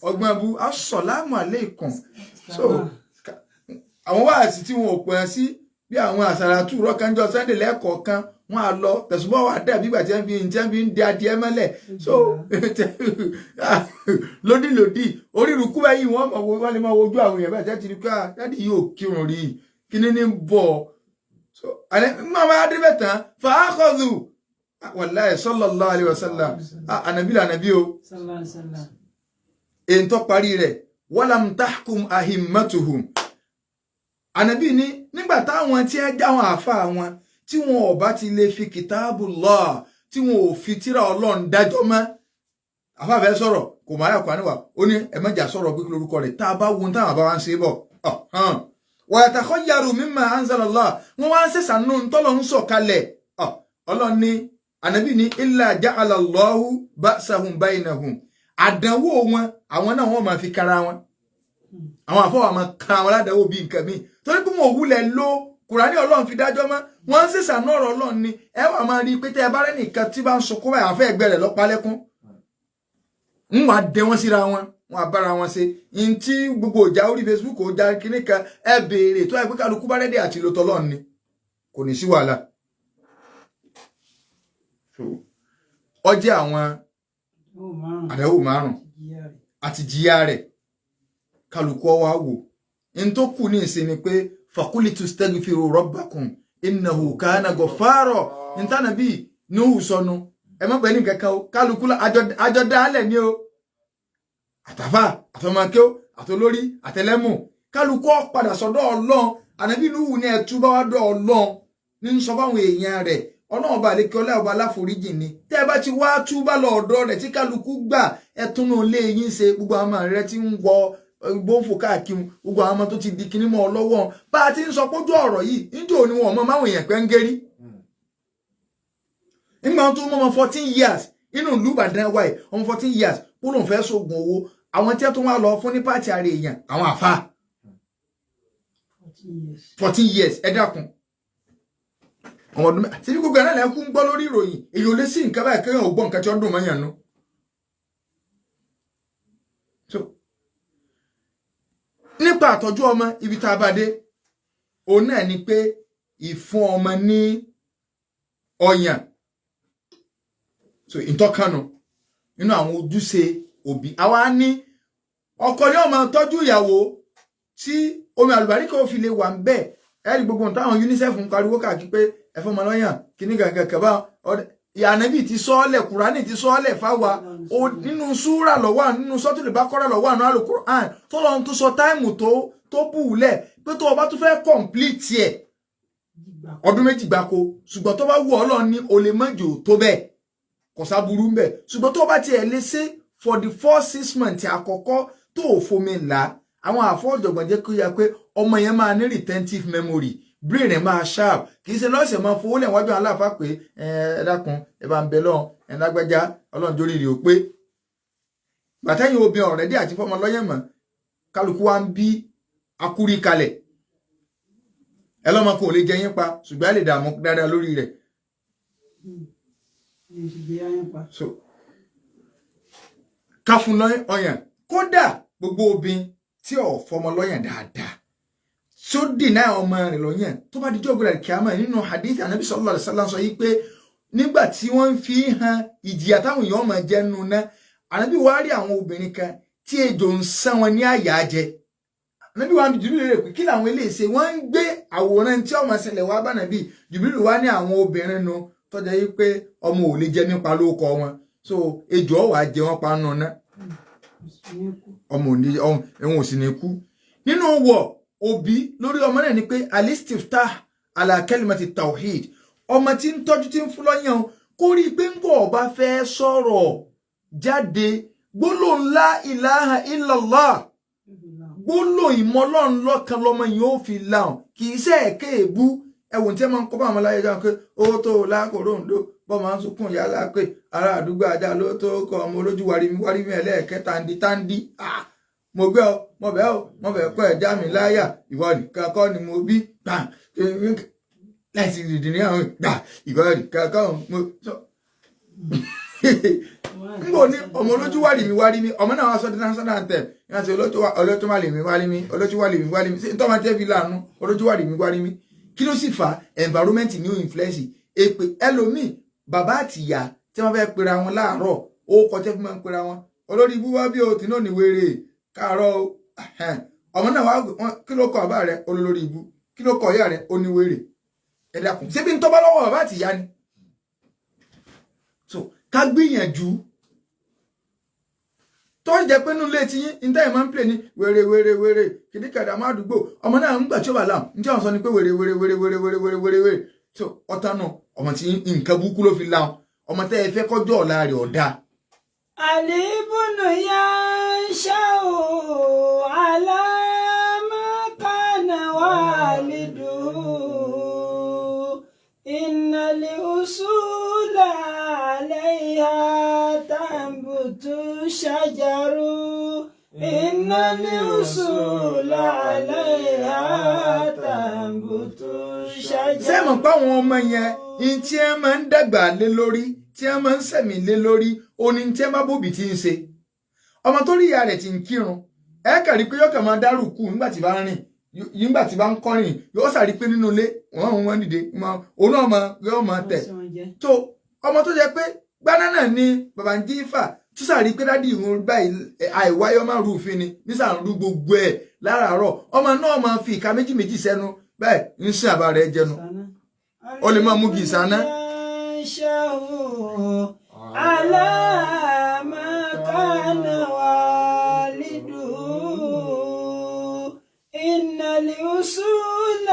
ọgbọ́n bu asọ̀lámù aleikum. So àwọn wáàsí tí wọn ò pè é sí bí àwọn àsàràtù rọ́kànjọ́ Sunday lẹ́ẹ̀kọ̀ọ̀kan wọn á lọ tẹ̀sùnbọ̀ wà dẹ̀ bí ìgbà tí wọ́n fi ń di adìẹ mọ́lẹ̀. So lódìlódì orírùkú báyìí wọ́n mọ̀ wọ́n lè máa wojú àwọn èèyàn bẹ́ẹ̀ tẹ́ ti rí pé dádì yóò kírun rí kíní ní bọ̀. So àlẹ́ màmá adébẹ̀ tán fàákọ̀dù wàláhì sallallahu alaihi wasallam ànàbí lànàbí o èyí tó parí rẹ̀ walam tahkum ahimmatuhum. Ànàbí ní nígbà táwọn tí ẹ jáwọn àáfàá wọn tí wọn ò bá ti lè fi kitabullah tí wọn ò fi tírà Ọlọ́run dájọ́ mọ́ àáfàá fẹ́ sọ̀rọ̀ kò máa yà kúránì wà ó ní ẹ̀mẹ́jà sọ̀rọ̀ pé kí lorúkọ rẹ̀ tá a bá wo táwọn àbá wa ń ṣe bọ̀ wa yatakhayyaru mimma anzalallah wọn wá ń ṣẹ̀ṣà nù tọ́lọ̀ ń sọ̀ kalẹ̀ Ọlọ́run ní ànàbí ní illa ja'ala Allahu ba'sahum baynahum àdánwò wọn àwọn náà wọn máa fi kára wọn àwọn àfọwọ́ máa ka wọn ládàáwò bíi nǹkan míì torí pé wọn ò wúlẹ̀ lo kùránì Ọlọ́run fi dájọ́ mọ́ wọ́n ń ṣèṣà náà ọ̀rọ̀ Ọlọ́run ni ẹ wà máa rí i pé tẹ́ ẹ bá rẹ́ nìkan tí bá ń sunkún báyìí àfẹ́ ẹgbẹ́ rẹ̀ lọ́pàá lẹ́kún ń wàá dẹ wọ́n síra wọn wọn àbára wọn ṣe n tí gbogbo ìjà orí Facebook ó já kíní kan ẹ béèrè tó ẹ pé kálukú bá rẹ́dí àti lò tọ́lọ́run ni kò ní sí wàhálà. Ó jẹ́ àwọn àdánwò márùn àti jìyà rẹ̀ kálukú ọwọ́ wò n tó kù ní ìsinmi pé fakulitu stagfiru rabbakum innahu kana ghaffara ntànà bíi nuhu sọnù ẹ má bẹ ní kankan o kálukú àjọ dálẹ̀ ni o àtàfà àtọmọkẹ́ àtolórí àtẹlẹ́mù kálukú ó padà sọ́dọ̀ Ọlọ́run. Ànábì nuhu ní ẹ túbá wá dọ̀ Ọlọ́run ní sọ fáwọn èèyàn rẹ̀ Ọlọ́run ọba àlékè ọlá ọba aláforíjì ni tẹ́ ẹ bá ti wá túbá lọ ọ̀dọ̀ rẹ̀ tí kálukú gbà ẹ túnú ilé yín ṣe gbogbo àwọn ọmọ rẹ̀ tí ń wọ gbóǹfò káàkiri gbogbo àwọn ọmọ tó ti di kinní mọ́ ọ lọ́wọ́ bá a ti ń sọ pójú ọ̀rọ̀ yìí níjó ni wọn mọ máwọn èèyàn pẹ́ ń gérí. Nígbà tó mọ́ ọmọ 14 years Inú ìlú Ìbàdàn wáyé, ọmọ 14 years kó lóun fẹ́ sóògùn owó. Àwọn tí wọ́n tún wá lọ fún ní pàtì ara èèyàn, àwọn àfa. 14 years. 14 years, ẹ dákun, ọmọ ọdún mẹ́ta síbi gbogbo ẹ̀ náà lẹ́kún ń gbọ́ lórí ìròyìn. Èyí ò lè sí nǹkan báyìí kéèyàn ò gbọ́ nǹkan tí ó dùn mọ́yàn nú. So nípa àtọ́jú ọmọ, ibi tá a bá dé òun náà ni pé ìfún ọmọ ní ọyàn. So ìtọ́kànnù nínú àwọn ojúṣe òbí, àwa ní ọkọ ní ó máa tọ́jú ìyàwó tí omi àlùbáríkà ò fi lè wà ń bẹ́ẹ̀. Ẹ rí gbogbo nǹkan táwọn UNICEF ń pariwo káàkiri pé ẹ fọmọ lọ́yàn kíní gàngàn kẹbà. Ànábì ti sọ́ọ́lẹ̀, Kùránì ti sọ́ọ́lẹ̀ fáwa nínú súrà lọ́wọ́, nínú sọ́tùlù Bákọ́rà lọ́wọ́ àná Al-Qur'an tó lọ́n tó sọ time tó bù ú lẹ̀ pé tó o bá tún fẹ́ complete ẹ̀, ọdún 2 gbáko. Ṣùgbọ́n tó bá wù ọ́ lọ ní o lè mọ́jò tó bẹ́ẹ̀, kò sáburú ń bẹ̀. Ṣùgbọ́n tó bá tiẹ̀ lè ṣe for the first 6 months àkọ́kọ́ tó ò fomi là, àwọn àfọ́jọ̀gbọ̀n jẹ́ kó yá pé ọmọ yẹn máa ní retentive memory, brain ẹ̀ máa sharp. Kì í ṣe lọ́sẹ̀ máa fowó lẹ̀ wájú aláàfáà pé ẹ dákun, ẹ bá ń bẹ lọ́hùn, ẹ lágbájá, Ọlọ́run jórí rè ó pé gbàtẹ́yìn obìnrin ọ̀rẹ́dí àti fọmọ lọ́yẹ̀ mọ́. Kálukú wa ń bí akúrí kalẹ̀. Ẹ lọ́mọ kò lè jẹ yín pa, ṣùgbọ́n ẹ lè dààmú dáadáa lórí rẹ̀. So ká fún lọ́yàn. Kódà gbogbo obìnrin tí ò fọmọ lọ́yàn dáadáa, tí ó dìnnà ọmọ rẹ̀ lọ́yàn, tó bá dijọ́ gbọ́dọ̀ kíámà, nínú hadith Anabi sallallahu alaihi wasallam sọ yìí pé nígbà tí wọ́n ń fi hàn ìjìyà táwọn èèyàn máa jẹ́ nínú náà, Anabi wá rí àwọn obìnrin kan tí ejò ń sán wọn ní àyà jẹ. Anabi wa Jibril rẹ̀ pé kí làwọn eléyìí ṣe? Wọ́n ń gbé àwòrán tí ọmọ ṣẹlẹ̀ wá bá nàbí. Jibril wá ní àwọn obìnrin nu tọ́jà yìí pé ọmọ ò lè jẹ nípa lóko wọn, so ejò ọ̀wà jẹ wọn pa nù náà, ọmọ òní ẹ̀wọ̀n ò sì ní kú. Nínú wọ̀ òbí lórí ọmọ náà ni pé alistiftah ala kalimati tawhid. Ọmọ tí ń tọ́jú, tí ń fún lọ́yàn, kó rí i pé ń bọ̀ ọba fẹ́ sọ̀rọ̀ jáde, gbólóhùn la ilaha illallah, gbólóhùn ìmọ̀lọ́run lọ́kan lọ́mọ yìí ó fi láhùn. Kì í ṣe ẹ̀kẹ́ èbú ẹ̀wọ̀n tí ẹ máa ń kọ́ bá àwọn aláyé dáhùn pé owó tó lákòrò ń lò bọ́ máa ń sunkún yálà pé ará àdúgbò ajá ló tó kọ ọmọ olójú wárí mi wárí mi ẹlẹ́ẹ̀kẹ́ tandi tandi. Mo gbé ọ, mo bẹ̀ ọ, mo bẹ̀ kọ́ ẹ̀ já mi láyà, ìwọ nìkan kọ́ ni mo bí gbà láìsí dìdì ní àwọn gbà, ìwọ nìkan kọ́ mo sọ n bò ní ọmọ olójú wárí mi wárí mi. Ọmọ náà wá sọ national anthem yẹn ti olójú wárí mi wárí mi, olójú wárí mi wárí mi, ṣé ntọ́ máa tẹ́ fi láàánú olójú wárí mi wárí mi? Kí ló sì fa? Environment ní influence èpè ẹlòmíì. Bàbá àtìyá tí wọ́n fẹ́ pera wọn láàárọ̀, ó kọ tẹ́ fi máa ń pera wọn, olórí ibú wá bí o tí náà ní wéré káàárọ̀ o. Ọmọ náà wá, kí ló kọ bàbá rẹ? Olórí ibú. Kí ló kọ ìyá rẹ? Ó ní wéré. Ẹ dákun, ṣé bí ń tọ́ bá lọ́wọ́ bàbá àtìyá ni? So ká gbìyànjú tó ń jẹ́ pé nínú ilé tí yín níta yìí máa ń pè ní wéré wéré wéré kìdíkàdà má àdúgbò. Ọmọ náà ń gbà tí ó bá láwọn ní tí àwọn sọ ni pé wéré wéré wéré wéré wéré wéré wéré wéré. So ọ̀tá náà, ọmọ tí nǹkan burúkú ló fi láwọn ọmọ tẹ́ ẹ fẹ́ kọjọ́ ọ̀la rẹ̀ ọ̀dà. Àlìbùnú yá ń ṣá o aláàmàkánà wàlídù ìnàlẹ̀ usula àlẹ́yà tàǹbùtù ṣàjàrú ìnàlẹ̀ usula àlẹ́yà tàǹbùtù ṣàjàrú. Ṣé mọ̀ pé àwọn ọmọ yẹn ní tí ẹ máa ń dàgbà lé lórí, tí ẹ máa ń sẹ̀mí lé lórí, òní tí ẹ bá bòbí tí ń ṣe. Ọmọ tó rí ìyá rẹ̀ tí ń kírun, ẹ kàn rí pé yóò kàn máa dárúkú nígbà tí bá ń rìn, nígbà tí bá ń kọrin, yóò sàrí pé nínú ilé wọn dìde, òun náà máa yóò máa tẹ̀ tó. Ọmọ tó jẹ́ pé gbaná náà ni bàbá ń jí fà tó sàrí pé dádì ìhun báyìí àìwáyọ́ máa rúfin ni nísà ń rú gbogbo ẹ̀ láràárọ̀, ọmọ náà máa fi ìka méjì méjì sẹ́nu bẹ́ẹ̀ ń sin àbá rẹ̀ jẹnu, ó lè máa mú kì í sáná. على ما كان والده إن الأصول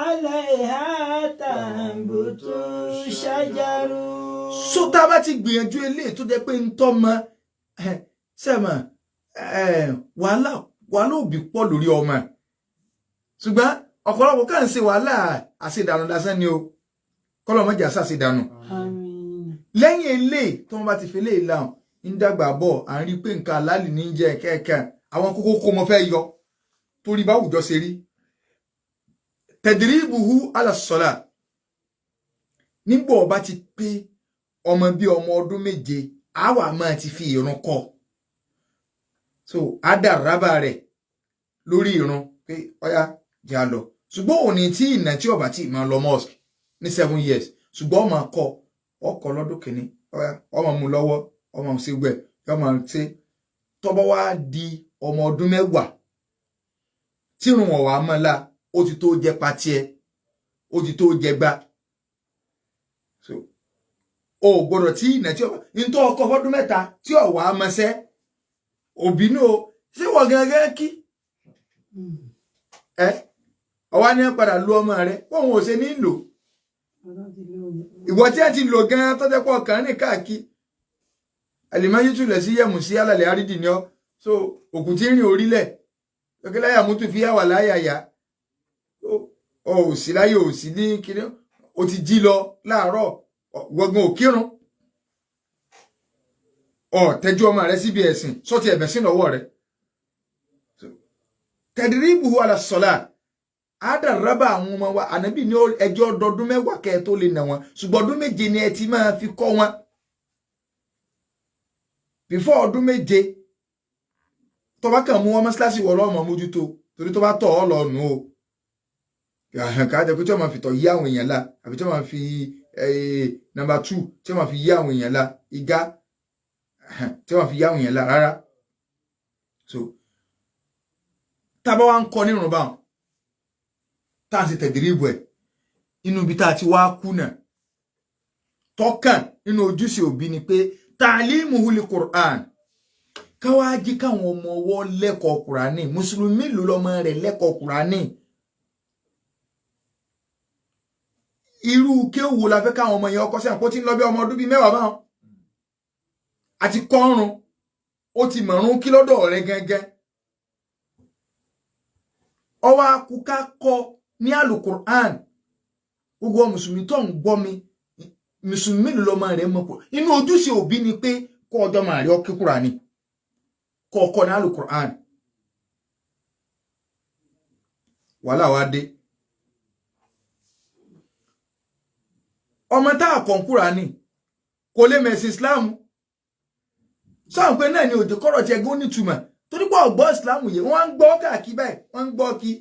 عليها تنبت الشجر. So tá a bá ti gbìyànjú eléyìí tó jẹ́ pé ń tọ́ mọ sẹ́mọ̀, wàhálà wàhálà òbí pọ̀ lórí ọmọ, ṣùgbọ́n ọ̀pọ̀lọpọ̀ kàn ń ṣe wàhálà àṣedànù lásán ni o. Kọ́lọ́mọjà ṣàṣedànù. Àmín. Lẹ́yìn eléyìí tí wọ́n bá ti fi eléyìí láwọn ń dàgbà bọ̀, à ń rí i pé nǹkan àlálì ní í jẹ́ kẹ́kẹ́. Àwọn kókó kó mo fẹ́ yọ torí báwùjọ ṣe rí. Tẹ̀díríbùhù alàsọ́là, nígbà ọba ti pé ọmọ bíi ọmọ ọdún 7, àwa máa ti fi ìrun kọ́. So àdàrábà rẹ̀ lórí ìrun pé ọyá jẹ́ a lọ. Ṣùgbọ́n òní tí ìnà tí ọba tí máa lọ mosque ní 7 years, ṣùgbọ́n ọmọ kọ ọkọ lọ́dún kìíní, ọyá ọmọ mú lọ́wọ́, ọmọ sí gbẹ ọmọ ṣe. Tọ́bọ̀ wá di ọmọ ọdún 10 tírun ọ̀wà mọ́lá, ó ti tó jẹ patiẹ, ó ti tó jẹ gbá. So o gbọ́dọ̀ tí ìnà tí ọba ntọ́ ọkọ fọdún 3 tí ọ̀wà mọ́sẹ́ òbí náà ṣé wọ́n gangan kí ẹ ọwá ní padà lu ọmọ rẹ, wọn ò ṣe ní lò. Ìwọ tí ẹ ti lò gan tó jẹ́ pọ̀ kàn ní káàkiri àlìmáyé tulẹ̀ sí yẹ̀mù sí alàlẹ́ àrídì ni ọ́. So òkú tí ń rìn orílẹ̀ lọ́kẹ́láyà mútu fi yàwà láyàyà, ọ ò sí láyé, ò sí ní kíní, o ti jí lọ láàárọ̀ gbọ̀ngàn òkírun, ọ tẹ́jú ọmọ rẹ síbi ẹ̀sìn sọ́tì ẹ̀bẹ̀ sínú ọwọ́ rẹ. Tẹ̀díríbù alàsọ̀là àdàrábà àwọn ọmọ wa, ànábì ní ẹjọ́ ọdọọdún 10 kẹ́ ẹ tó lè nà wọn, ṣùgbọ́n ọdún 7 ni ẹ ti máa fi kọ́ wọn. Before ọdún 7, tó bá kàn mú wọn mọ́ṣáláṣí wọ lọ́mọ mójútó, torí tó bá tọ̀ ọ́ lọ nù o. Ká jẹ́ pé tí wọ́n máa fi tọ̀ yí àwọn èèyàn la, àbí tí wọ́n máa fi nọ́mbà 2 tí wọ́n máa fi yí àwọn èèyàn la, igá tí wọ́n fi yí àwọn èèyàn la rárá. So tá a bá wá ń kọ nírun báwọn tá a sì tẹ̀dírí ìbò ẹ̀ inú ibi tá a ti wá kùnà tọ́kàn nínú ojúṣe òbí ni pé ta'limuhu li Qur'an, káwá jí káwọn ọmọ ọwọ́ lẹ́kọ̀ọ́ Kùránì. Mùsùlùmí ló lọ́mọ rẹ̀ lẹ́kọ̀ọ́ Kùránì. Irú kéwù la fẹ́ káwọn ọmọ yẹn ọkọ sí àpótí tí ń lọ bí ọmọ ọdún bíi 10 báwọn àti kọ́run, ó ti mọ̀rún kí lọ́dọ̀ rẹ̀ gẹ́gẹ́. Ọwọ́ akúká kọ ní alukur'an. Gbogbo mùsùlùmí tó ń gbọ́ mi, mùsùlùmí ló lọ́mọ rẹ̀ mọ̀ pọ̀ inú ojúṣe òbí ni pé kọ́ ọjọ́ máa rí ọkí Kùránì, kọ́ ọkọ ní alukur'an. Wàhálà wa dé. Ọmọ tá a kọ̀ ń Kùránì kò lè mẹ̀sìn Islam. Sọ́n pé náà ni òjò kọ́rọ̀ tiẹ̀ gún nítumọ̀, torí pé ọ̀gbọ́ Islam yìí wọ́n ń gbọ́ káàkiri báyìí, wọ́n ń gbọ́ kí.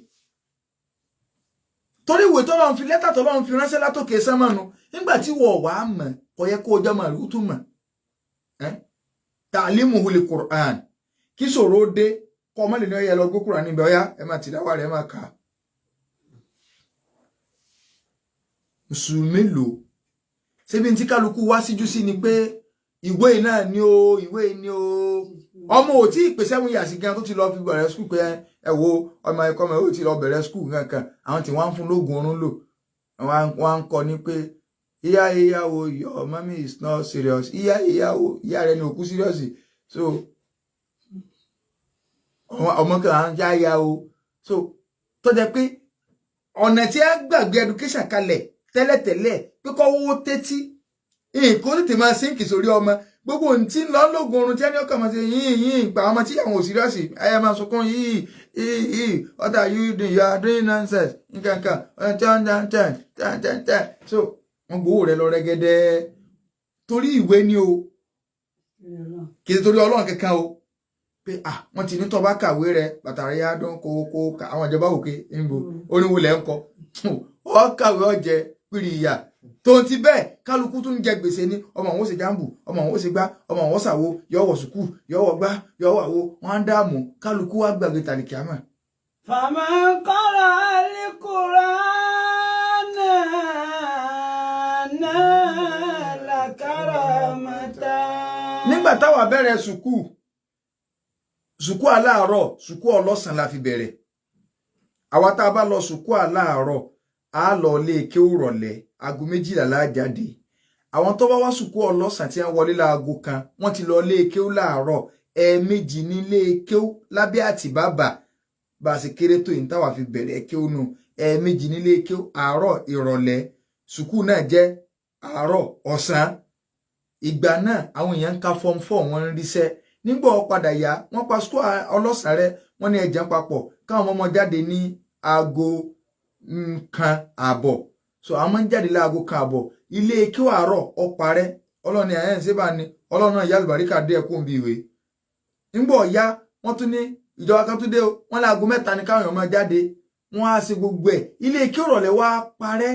Torí ìwé tọ́lọ́run fi lẹ́tà tọ́lọ́run fi ránṣẹ́ látòkè sánmọ̀nù, nígbà tí wọ́n wàá mọ̀ kò yẹ kó o jọmọ̀ rí tún mọ̀. Ta'limuhu li Qur'an, kí ṣòro dé kọ́ ọmọ lè ní ọyẹ lọ gbé Kùránì níbẹ̀, ọyá ẹ máa tìdáwà rẹ̀ ẹ máa kà á. Mùsùlùmí lò ṣébi tí kálukú wá síjú sí ni pé ìwé náà ni o, ìwé ni o. Ọmọ ò tí ì pè 7 years gan tó ti lọ fi bẹ̀rẹ̀ skul pé ẹ wo ọmọ ẹ̀kọ́ ọmọ ò tí lọ bẹ̀rẹ̀ skul kankan. Àwọn tí wọ́n ń fún lóògùn oorun lò, wọ́n ń kọ ní pé ìyá ìyá wo, your mommy is not serious, ìyá ìyá wo, ìyá rẹ ni òkú serious. So ọmọ kan à ń já ìyá o. So tó jẹ́ pé ọ̀nà tí a gbàgbé education kalẹ̀ tẹ́lẹ̀tẹ́lẹ̀ pé kọ́ owó tẹ́tí nǹkan tètè máa sínkì sórí ọmọ. Gbogbo ohun tí ń lọ lóògùn oorun tí ẹni ọkàn máa ṣe yín yín pa ọmọ tí àwọn òsírọ́ọ̀sì ayé máa sunkún yìí yìí yìí, what are you doing, you are doing nonsense nǹkankan ten ten ten ten ten ten. So wọ́n gbowó rẹ lọ rẹ́gẹ́dẹ́ torí ìwé ni o, kì í ṣe torí Ọlọ́run kankan o, pé ah wọ́n ti ní tó bá kàwé rẹ bàtà rẹ yá dún kókó àwọn ìjọba òkè níbo oníwo lẹ́ ń kọ ọ kàwé ọjẹ pírí ìyà tó ti bẹ́ẹ̀ kálukú tún jẹ gbèsè ní ọmọ òun ó ṣe jáàmù, ọmọ òun ó ṣe gbá, ọmọ òun ó ṣàwo, yọwọ sùkúù, yọwọ gbá, yọwọ àwo, wọn á dààmú, kálukú wá gbàgbé tàlìkì àmà. Faman qara al-Qur'ana nala karamata. Nígbà táwa bẹ̀rẹ̀ sùkúù, sùkúù aláàárọ̀, sùkúù ọlọ́sàn la fi bẹ̀rẹ̀. Àwa tá a bá lọ sùkúù aláàárọ̀, a lọ ilé kéwú rọ̀lẹ́, aago 12 la jáde. Àwọn tó bá wá sùkúù ọlọ́sàn tí wọ́n wọlé láago 1, wọ́n ti lọ ilé kéwú láàárọ̀, ẹ̀ẹ̀mejì nílé kéwú lábẹ́ àtìbábà. Bá a ṣe kéré tó yìí táwa fi bẹ̀rẹ̀ kéwú nù, ẹ̀ẹ̀mejì nílé kéwú, àárọ̀ ìrọ̀lẹ́. Sùkúù náà jẹ́ àárọ̀ ọ̀sán. Ìgbà náà àwọn èèyàn ń ka form 4, wọ́n ń ríṣẹ́. Nígbà ó padà yá, wọ́n pa school ọlọ́sàn rẹ, wọ́n ní ẹ̀jẹ̀ papọ̀ káwọn ọmọ jáde ní aago 1:30. So àwọn máa ń jáde láago 1:30. Ilé kí àárọ̀ ó parẹ́. Ọlọ́ni ẹ̀ ń ṣe bá ní ọlọ́run náà yálùbáríkà dé ẹkún bí ìwé. Nígbà ọ̀yá wọ́n tún ní ìjọba kan tún dé o, wọ́n láago 3 ní káwọn èèyàn máa jáde. Wọ́n á ṣe gbogbo ẹ̀. Ilé kí òrọ̀lẹ́ wá parẹ́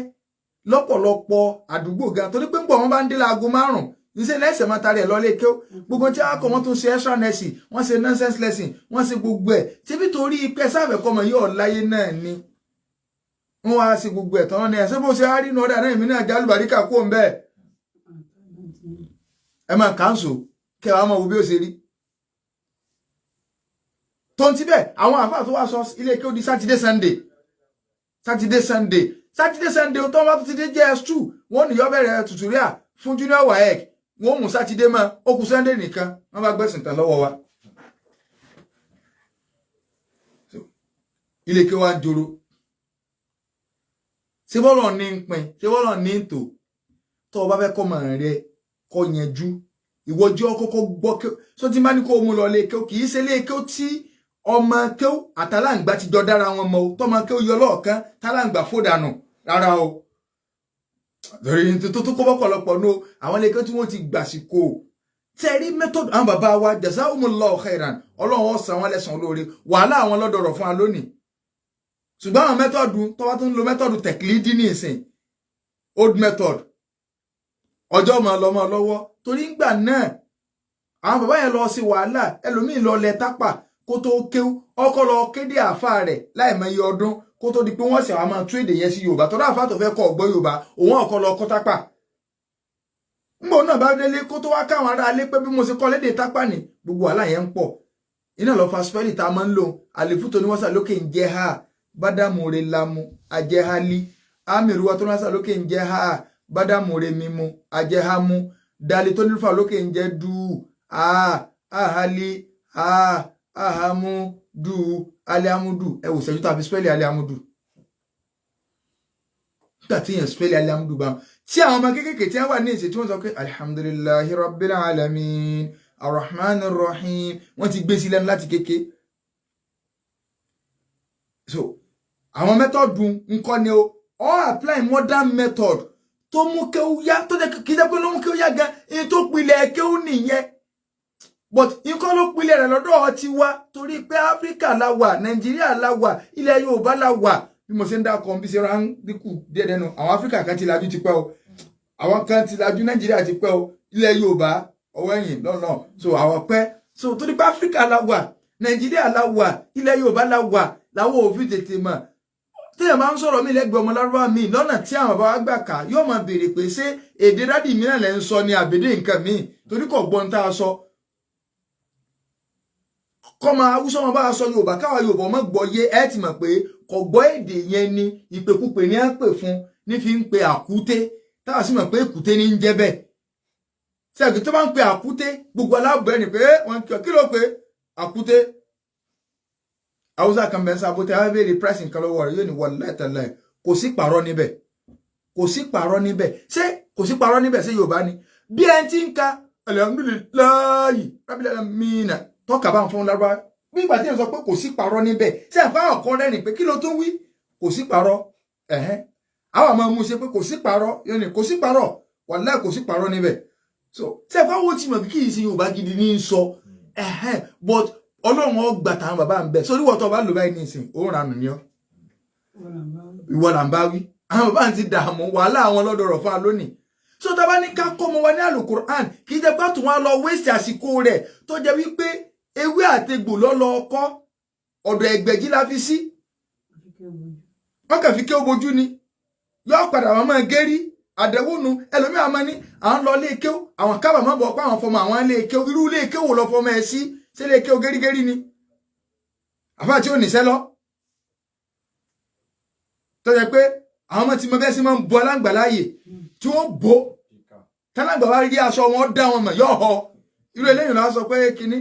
lọ́pọ̀lọpọ̀ àdúgbò gan, torí pé ń bọ̀ wọ́n bá ń dé láago 5 níṣẹ́ lẹ́sẹ̀ máa tarí ẹ̀ lọ lé kí ó gbogbo tí wọ́n kọ́. Wọ́n tún ṣe extra lesson, wọ́n ṣe nonsense lesson, wọ́n ṣe gbogbo ẹ̀ síbi torí pé sáfẹ̀ kọ́mọ yóò láyé náà ni wọ́n wá ṣe gbogbo ẹ̀ tán ní ẹ̀sẹ̀ bó ṣe á rí inú ọ̀dà náà. Èmi náà jálùbáríkà kó ń bẹ́ẹ̀ ẹ máa kánṣó kẹwàá máa wo bí ó ṣe rí tó ń ti bẹ́ẹ̀. Àwọn àfáà tó wá sọ ilé kí ó di Saturday Sunday, Saturday Sunday, Saturday Sunday tó wọ́n bá tún ti dé JS2, wọ́n ní yọ bẹ̀rẹ̀ tutorial fún junior WAEC. Wọ́n mú Saturday mọ́, ó kù Sunday nìkan, wọ́n bá gbẹ̀sìn tán lọ́wọ́ wa. Ilé kí wá ń joro. Ṣé bọ́lọ̀ ní ń pin? Ṣé bọ́lọ̀ ní ń tò? Tó o bá fẹ́ kọ́ mọ̀ rẹ kọ́ yanjú, ìwọ jẹ́ ọ kọ́kọ́ gbọ́ kí so tí bá ní kó o mú lọ lé kí ó kì í ṣe lé kí ó tí ọmọ kí ó àtàláǹgbá ti jọ dára wọn mọ o, tọmọ kí ó yọ lọ́ọ̀kan tàláǹgbá fòdànù rárá o. Torí tó tó kó bọ́pọ̀lọpọ̀ nù àwọn ilé kí tí wọ́n ti gbàsìkò tẹ́rí method àwọn bàbá wa, jazahumullahu khairan, ọlọ́run ó san wọ́n lẹ́san olóore, wàhálà àwọn lọ́dọ̀rọ̀ fún wa lónìí. Ṣùgbọ́n àwọn method tó bá tún lo method tẹ̀kílídì ní ìsìn, old method, ọjọ́ mọ̀ lọ́mọ lọ́wọ́. Torí ńgbà náà àwọn bàbá yẹn lọ sí wàhálà, ẹlòmíín lọ lẹ tápà kó tó kéwú, ọkọ lọ kéde àáfà rẹ̀ láìmọye ọdún kó tó di pé wọ́n sì àwọn máa tún èdè yẹn sí Yorùbá. Tọ́lá àáfà tó fẹ́ kọ́ ọ̀gbọ́ Yorùbá, òun ọkọ lọ kọ́ tápà. Ńgbò náà bá délé kó tó wá káwọn ará alé pé bí mo ṣe kọ́ lédè tápà ní gbogbo wàhálà yẹn ń pọ̀. Iná lọ fa spẹ́lì tá a máa ń lò. Àlefú tó ní wọ́n sà lókè ń jẹ́ ha, bádámù re lamu ajẹ́hálí. Àmìrúwa tó ní wọ́n sà lókè ń jẹ́ ha, bádámù re mímu ajẹ́hámú. Dali tó nífà lókè ń jẹ́ dùú a ahali a ahamu dùú aliamudu. Ẹ wò sẹ́jú tó a fi spẹ́lì aliamudu. Nígbà tí yẹn spẹ́lì aliamudu bá tí àwọn ọmọ kéékèèké tí wọ́n wà ní ìsìn tí wọ́n sọ pé alhamdulillahi rabbil alamin arrahman arrahim, wọ́n ti gbé sí lẹ́nu láti kéke. So àwọn method ńkọ́ ni o, all apply modern method tó mú kéwú yá, tó jẹ́ kí jẹ́ pé ló mú kéwú yá gan in tó pilẹ̀ kéwú nìyẹn. But nǹkan ló pilẹ̀ rẹ̀ lọ́dọ̀ ti wá, torí pé Áfíríkà la wà, Nàìjíríà la wà, ilẹ̀ Yorùbá la wà. Bí mo ṣe ń dákọ̀ bí ṣe rán dínkù díẹ̀ dẹnu, àwọn Áfíríkà kan ti lajú ti pẹ́ o, àwọn kan ti lajú Nàìjíríà ti pẹ́ o, ilẹ̀ Yorùbá ọwọ́ ẹ̀yìn lọ́nà. So àwọn pẹ́. So torí pé Áfíríkà la wà, Nàìjíríà la wà, ilẹ̀ Yorùbá la wà, làwọn ò fi tètè mọ̀. Téèyàn máa ń sọ̀rọ̀ mí lẹ́gbẹ̀ẹ́ ọmọ lárúbá mi lọ́nà tí àwọn bàbá wa gbà ká, yóò máa béèrè pé ṣé èdè dádì mìíràn lẹ́ ń sọ ni àbèdè nǹkan míì, torí kò gbọ́n tá a sọ. Kọ́ máa Haúsá wọn bá a sọ Yorùbá, káwa Yorùbá ọmọ gbọ́ yé, ẹ ti mọ̀ pé kò gbọ́ èdè yẹn ni. Ìpèkúpè ní à ń pè fún ní fi ń pe àkúté, táwa sì mọ̀ pé èkúté ní ń jẹ́ bẹ́ẹ̀. Sẹ́ẹ̀kì tó bá ń pe àkúté, gbogbo aláàbọ̀ ẹni pé wọ́n kí ló pé àkúté. Haúsá kan bẹ́ẹ̀ sábó tẹ́ wá béèrè price nǹkan lọ́wọ́ rẹ̀, yóò ní wallahi tallahi kò sí pàrọ̀ níbẹ̀, kò sí pàrọ̀ níbẹ̀. Ṣé kò sí pàrọ̀ níbẹ̀? Ṣé Yorùbá ni? Bí ẹni tí ń ka alhamdulillahi rabbil alamin tọ́ka bá ń fún lárúbá, bí ìgbà tí yẹn sọ pé kò sí pàrọ̀ níbẹ̀, ṣé àpá ọ̀kan rẹ́rìn pé kí ló tún wí? Kò sí pàrọ̀ ẹ̀hẹ́n, àwọn àmọ́ mú ṣe pé kò sí pàrọ̀, yóò ní kò sí pàrọ̀, wallahi kò sí pàrọ̀ níbẹ̀. So ṣé àpá wo ti mọ̀ kí kì í ṣe Yorùbá gidi ní í sọ ẹ̀hẹ́n? But Ọlọ́run ọgbà táwọn bàbá ń bẹ sórí wọ́tọ̀ bá lò báyìí nísìn, òun ranù ni ọ́, ìwọ là ń bá wí. Àwọn bàbá ti dààmú, wàhálà àwọn lọ́dọọrọ̀ fún wa lónìí. So tá a bá ní ká kọ́ ọmọ wa ní alukur'an, kì í jẹ́ pé àtúnwá lọ wéṣì àsìkò rẹ̀ tó jẹ́ wípé ewé àtegbò lọ́lọ́ ọkọ́ ọ̀dọ̀ ẹgbẹ̀jì la fi sí, wọ́n kàn fi ké obojú ni, yóò padà wọn máa gérí àdẹ̀wònú. Ẹlòmíràn máa ní à ń lọ ilé kéwú, àwọn kábàámọ̀ bọ̀ pé àwọn fọmọ àwọn ilé kéwú. Irú ilé kéwú lọ fọmọ ẹ sí? Ṣé ilé kéwú gẹ́rígẹ́rí ni? Àfáà tí ò níṣẹ́ lọ tó jẹ́ pé àwọn ọmọ tí mo bẹ́ẹ̀ sí máa ń bu aláǹgbà láàyè tí wọ́n bò táláǹgbà bá rí aṣọ wọn dá wọn mọ̀ yóò họ. Irú eléyìí ló sọ pé kínní.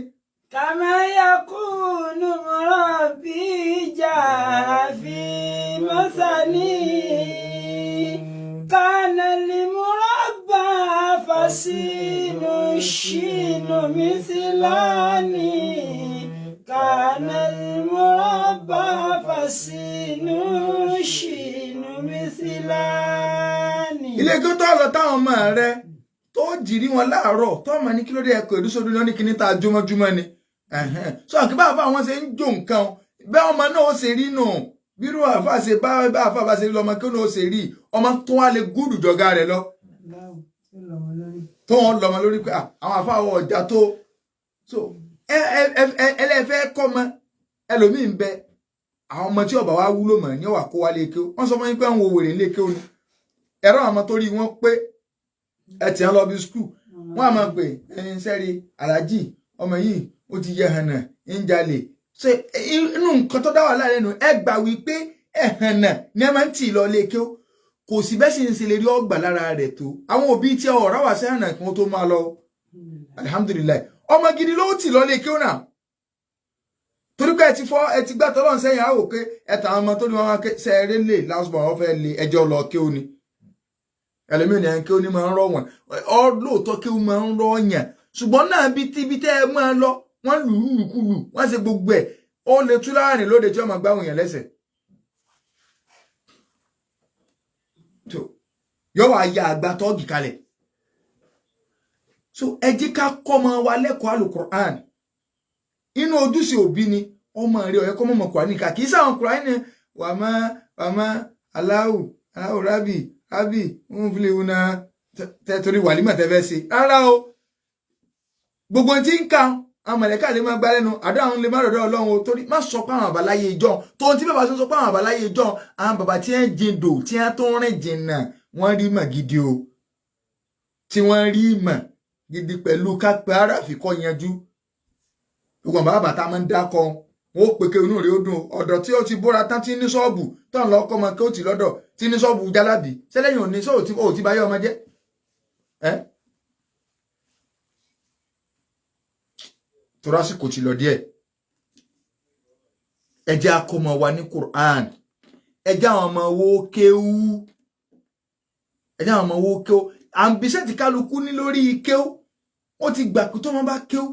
Kama yakunu murabbi jaa fi masani kana limurabba. Fasinu shinu mithlani kana al-murabba fasinu shinu mithlani. Ilé kí ó tó lọ táwọn ọmọ rẹ tó jìrí wọn láàárọ̀ tó ọmọ ní kí ló dé ẹkọ ìdúsódú ní kíní tá a jọmọjúmọ ni. Sọ kí bá àfa àwọn ṣe ń jó nǹkan bẹ́ẹ̀ ọmọ náà ó ṣe rí nù bírú àfa ṣe bá àfa bá ṣe rí lọmọ kí ó náà ó ṣe rí ọmọ tó wá lè gúdù jọgá rẹ lọ tó wọn lọmọ lórí pé àwọn àfa àwọn ọjà tó so ẹlẹ́fẹ́ kọ́ mọ ẹlòmíín bẹ àwọn ọmọ tí ọba wa wúlò mọ̀ ní ọwà kó wá lé kéwú. Wọ́n sọ fún yín pé àwọn òwèrè lé kéwú ni ẹ̀rọ àwọn ọmọ tó rí wọn pé ẹ tì án lọ bí skul wọn àmọ́ pé ẹyin sẹ́rí aláàjì ọmọ yìí ó ti yẹ hànà ń jalè ṣe inú nǹkan tó dá wà láàrin ẹnu ẹ gbà wípé ẹ hànà ni ẹ máa ń tì lọ lé kéwú. Kò sí bẹ́ẹ̀ sì ń ṣe lè rí ọgbà lára rẹ̀ tó àwọn òbí tí ọ̀rá wà sí hànà kí wọ́n tó máa lọ. Alihamudulilayi ọmọ gidi ló tì lọ lé kéwú náà torí pé ẹ ti fọ ẹ ti gbà tọ́lọ́run sẹ́yìn á wò pé ẹ tàwọn ọmọ tó ní wọn wá sẹ́ẹ̀rẹ́ lè lásìkò àwọn fẹ́ lé ẹjọ́ lọ kéwú ni. Ẹlẹ́mìí ni kéwú ni máa ń rọ̀ wọ́n ọ lóòótọ́ kéwú máa ń rọ̀ yàn ṣùgbọ́n náà bí tíbi tẹ́ ẹ máa lọ wọ́n lù ú lùkulù wọ́n ṣe gbogbo ẹ̀ ó lè tú láàrin lóde tí wọ́n máa gbáwọn èèyàn lẹ́sẹ̀. Yóò wá ya àgbà tọ́ọ̀gì kalẹ̀. So ẹ jẹ́ ká kọ́ ọmọ wa lẹ́kọ̀ọ́ alukur'an. Inú ojúṣe òbí ni ọmọ rẹ ọ̀yẹ́ kọ́ mọ̀mọ́ kùránì ká kì í sáwọn kùránì wàmọ́ wàmọ́ aláwù aláwù rábì rábì ń fi lè wúna torí wàlímọ̀ tẹ́ fẹ́ ṣe rárá o. Gbogbo tí ń ka àwọn mọ̀lẹ́kà lè máa gbá lẹ́nu àdó àwọn lè má rọ̀dọ̀ ọlọ́run o torí má sọ pé àwọn àbáláyé ìjọ tó ń tí bàbá sọ pé àwọn àbáláyé ìjọ àwọn bàbá tí ń jìndò tí ń tó ń rìn jìnnà wọ́n rí mọ̀ gidi o tí wọ́n rí mọ̀ gidi pẹ̀lú kápẹ́ aráàfin kọ́ yanjú. Gbogbo àwọn bàbá tá a máa ń dákọ wọn ó pè ké inú rẹ̀ ó dùn ọ̀dọ̀ tí ó ti bóra tán tí ní ṣọ́ọ̀bù tó ń lọ kọ́ ọmọ kí ó ti lọ́dọ̀ tí ní ṣọ́ọ̀bù jálábì sẹ́lẹ̀yìn òní sọ́ọ̀ tí ó ti bá yẹ ọmọ jẹ́ ẹ́ torásìkò ti lọ díẹ̀. Ẹ jẹ́ a kọ́ ọmọ wa ní Qur'an, ẹ jẹ́ àwọn ọmọ wo kéwú, ẹ jẹ́ àwọn ọmọ wo kéwú. Àǹbíṣẹ́ ti kálukú ní lórí kéwú ó ti gbà pé tó wọn bá kéwú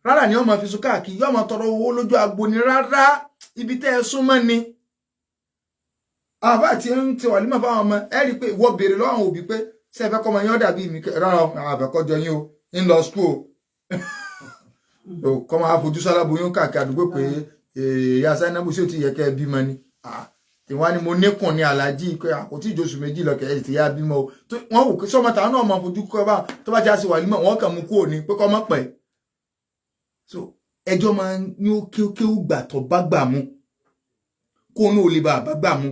rárá ni wọn máa fi sùn káàkiri yóò máa tọrọ owó lójú agbo ni rárá ibi tẹ́ ẹ súnmọ́ ni. Àbá tí ń ti wà nímọ̀ fáwọn ọmọ ẹ rí i pé ìwọ béèrè lọ́wọ́ àwọn òbí pé ṣé ẹ fẹ́ kọ́ ọmọ yín ó dàbí mi rárá àbẹ̀kọ́jọ yín o ń lọ skul o kọ́ máa fojú sáláboyún káàkiri àdúgbò pé ìyá sáyẹ́nàbù sí ò ti yẹ kẹ́ ẹ bímọ ni ìwọ́n ni mo níkùn ní aláàjì pé àkótí ìjọsùn méjì lọ kẹ́ ẹ ti yá bímọ o. Wọ́n wò pé sọ́mọ tàwọn náà máa fojú kọ́ bá tó bá ti á sí wà nímọ̀ wọ́n kàn mú kúrò ní pé kọ́ mọ́ pẹ́. So ẹjọ́ máa ń ní ó kéwkéwú gbà tó bá gbà mú kó ní ò lè bá àbá gbà mú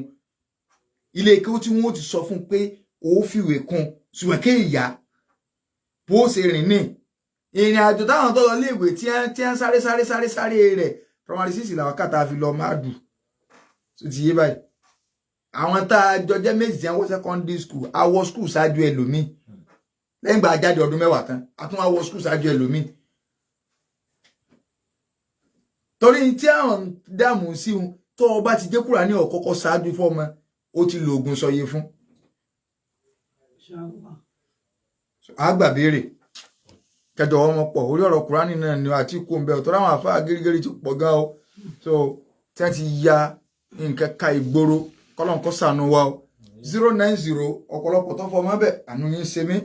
ilé kéwú tí wọ́n ti sọ fún pé ó fìwé kún ṣùgbọ́n kéèyà bó ṣe rìn ní ìrìn àjò táwọn tó lọ léèwé tí ń sáré sáré sáré sáré rẹ̀ primary six làwọn kàtà fi lọ máa dù tó ti yé báyìí. Àwọn tá a jọ jẹ́ méjì tí wọ́n wọ secondary school awọ school ṣáájú ẹlòmíì lẹ́yìn ìgbà jáde ọdún mẹ́wàá tán a tún wá wọ school ṣáájú ẹlòmíì torí tí àwọn dààmú sí wọn tó o bá ti jẹ́ kúrò ní ọ̀kọ́kọ́ ṣáájú fọ́mọ ó ti lo oògùn sọyé fún. Àgbà béèrè kẹjọ wọn pọ̀ orí ọ̀rọ̀ kúránì náà ni àti kú ń bẹ ọ̀tọ̀ láwọn àfáà gírígírí ti pọ̀ gan o so tí wọ́n ti ya nǹkan ka ìgboro kọ́lọ́n kó ṣàánú wa o. 090 ọ̀pọ̀lọpọ̀ tó fọmọ bẹ̀ àánú yín ṣe mí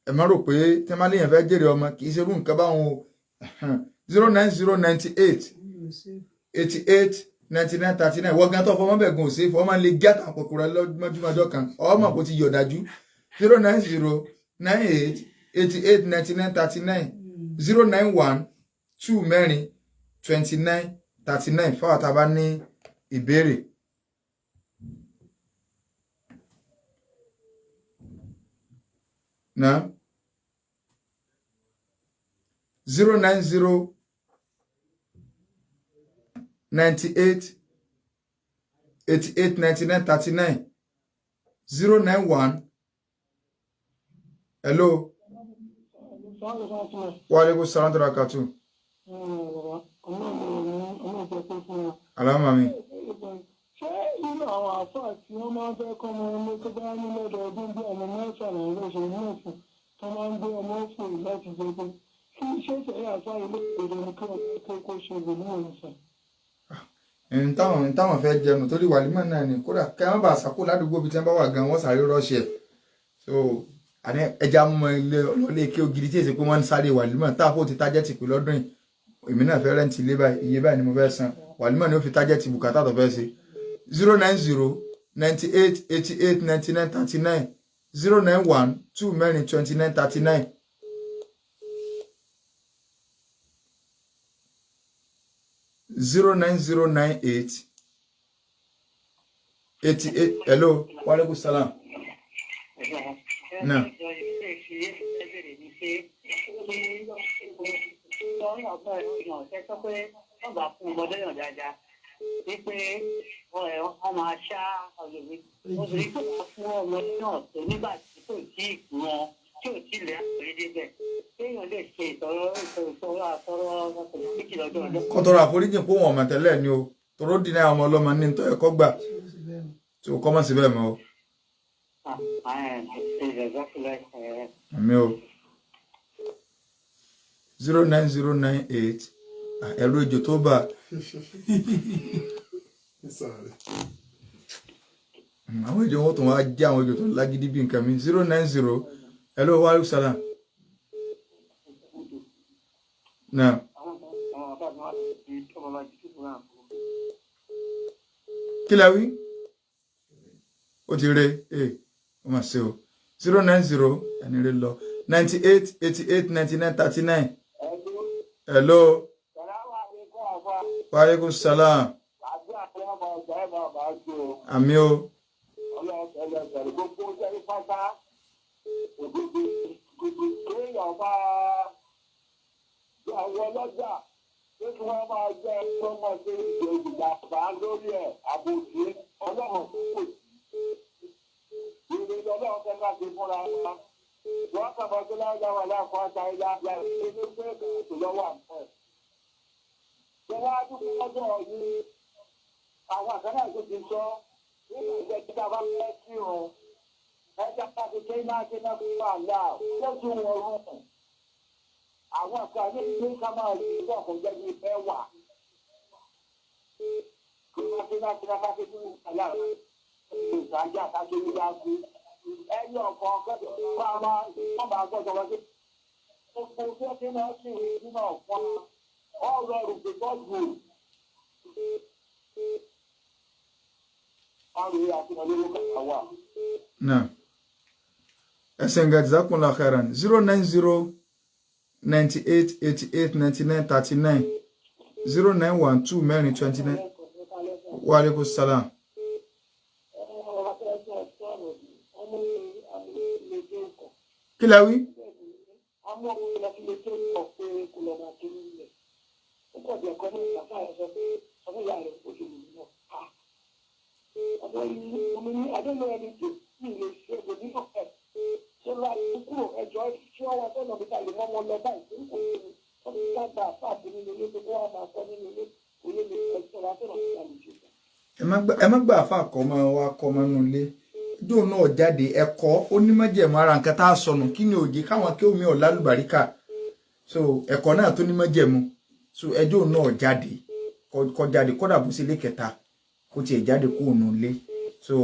ẹ má rò pé tí wọ́n bá léèyàn fẹ́ jèrè ọmọ kì í ṣerú nǹkan báwọn o. 090 98 88 99 39 wọ́n gan tó fọmọ bẹ̀ gan òsè fọmọ lè gé àtàwọn kòkòrò lọ́jọ́mọ́jọ́ kan ọmọ kò ti yọ̀ dájú. 090 98 88 99 39 091 2 4 29 39 fáwọn tá a bá ní ìbéèrè. Na 090 98 88 99 39 091. Hello. Wa alaikum salam wa barakatuh. Alama mi. Ṣé irú àwọn àáfàá tí wọ́n máa ń fẹ́ kọ́ ọmọ ilé tó bá ní lọ́dọọdún bí ọmọ mẹ́fà làwọn ló ṣe mẹ́fà Tó máa ń gbé ọmọ fún láti jẹ pé kí iṣẹ́ ìṣẹ̀lẹ̀ àṣà ilé ìgbèrè ní kí wọ́n kó ṣe ìlú òun sàn. Ẹni táwọn fẹ́ jẹun torí wàlímọ̀ náà ni, kódà kí wọ́n bá àṣàkó ládùúgbò bíi tí wọ́n bá wà gan, wọ́n sáré rọ́ọ̀ṣẹ̀. So àní ẹja mọ ilé ọlọ́lé kí ògiri tí èsì pé wọ́n ń sáré wàlímọ̀ tá a fò ti tájẹ́ ti pè lọ́dún yìí. Èmi náà fẹ́ rent ilé báyìí, iye báyìí ni mo fẹ́ san. Wàlímọ̀ ni ó fi tájẹ́ ti bùkátà tó fẹ́ ṣe. 090 98 88 99 39, 091 44 29 39. 090 98 88. Hello, wa alaikum salam. Náà. Wípé wọ́n máa ṣá obìnrin tó bá fún ọmọ náà tó nígbà tí kò tí ì wọn tí ò tí ì lè àpèrè débẹ̀, kéèyàn lè ṣe ìtọrọ ìtọrọ àtọrọ ọkùnrin méjì lọ́dọ̀ ọlọ́pàá. Kó tọrọ àforíjì pé wọn ọmọ tẹ́lẹ̀ ni o, toró dínà ọmọ ọlọ́mọ ní tó ẹ̀kọ́ gbà tí o kọ́ mọ̀ síbẹ̀ mọ́ o. Àmì o. 09098, ẹ̀rọ ejò tó bá. Sorry. Àwọn ejò wọn tó wá jẹ́ àwọn ejò tó lágídí bí nǹkan mi. 090. Hello, wa alaikum salam. Náà. Kí la wí? Ó ti re ee, ó mà ṣe o. 090, ẹni rẹ lọ, 98 88 99 39. Hello, wa alaikum salam. Àmì o. Gbogbo sẹ́yìn pátá òdodo gbogbo kéèyàn máa àwọn ọlọ́jà pé kí wọ́n máa jẹ́ tó máa ṣe ìjàmbá lórí ẹ̀, àbòsí ọlọ́run kò sí. Ìrìn ọlọ́run fẹ́ ká ṣe fúnra wa. Wọ́n kàbọ̀ tó láyé wà láàkó àṣà ilé àgbà ìṣe pé kò lọ́wọ́ àǹfẹ̀. Ṣé wàá dúpẹ́ lọ́dọ̀ yìí? Àwọn àkàrà tó ti sọ nígbà ìjẹ́ tí a bá fẹ́ kírun. Ẹja ká ti ké náà ké náà fún àlá ó tún wọ rúùn. Àwọn kan ní pé ká máa yí bọ̀ kó jẹ́ bí fẹ́ wà. Kí wọ́n ké náà ké náà ká ké fún àlá ìsájà ká ké ní yá kú. Ẹyọ ọ̀kan kẹ́kọ̀ọ́ bá máa wọ́n bá gbọ́dọ̀ wọ́n sí. Gbogbo tó ké náà sì rí nínú ọ̀fọ́n ọ̀rọ̀ rò pé bọ́ọ̀dù. Àrùn àti ìmọ̀lẹ́wọ́ kàkà wà. Náà, ẹsẹ̀ ń ga. Jazakumullahu khairan. 090 98 88 99 39, 091 44 29. Wa alaikum salam. Kí la wí? Àwọn ọmọ ìlọ sí ilé tó kọ pé kò lọ máa kiri ilẹ̀, ó kọ̀ bí ẹ̀kọ́ ní ìgbà sọ pé sọ fún ìyá rẹ̀ ó ṣe lè nà á ọ̀dọ́ yìí omi ní adélo ẹni tí mi lè ṣe kò ní ọ̀fẹ́ ṣé wàá kúrò ẹjọ́ tí wọ́n wá sọ́nà bí ta lè mọ́ ọmọ lọ báyìí torí kò sí ni wọ́n ti ká gba àfáàbí nínú ilé tó kó wá máa kọ́ nínú ilé kò yé mi ẹjọ́ wa sọ́nà bí ta lè ṣe. Ẹ má gbà fà kọ́ máa wá kọ́ máa nù lé dóò náà jáde ẹ̀kọ́ onímọ̀jẹ̀mọ́ ara nǹkan tá a sọnù. Kí ni òye káwọn kí omi ọ̀la lùbáríkà? So ẹ̀kọ́ náà tó nímọ̀jẹ̀mú, so ẹjọ́ náà jáde, kọ́ jáde, kọ́dà bó ṣe lé kẹta kó tiẹ̀ jáde kó nù lé. So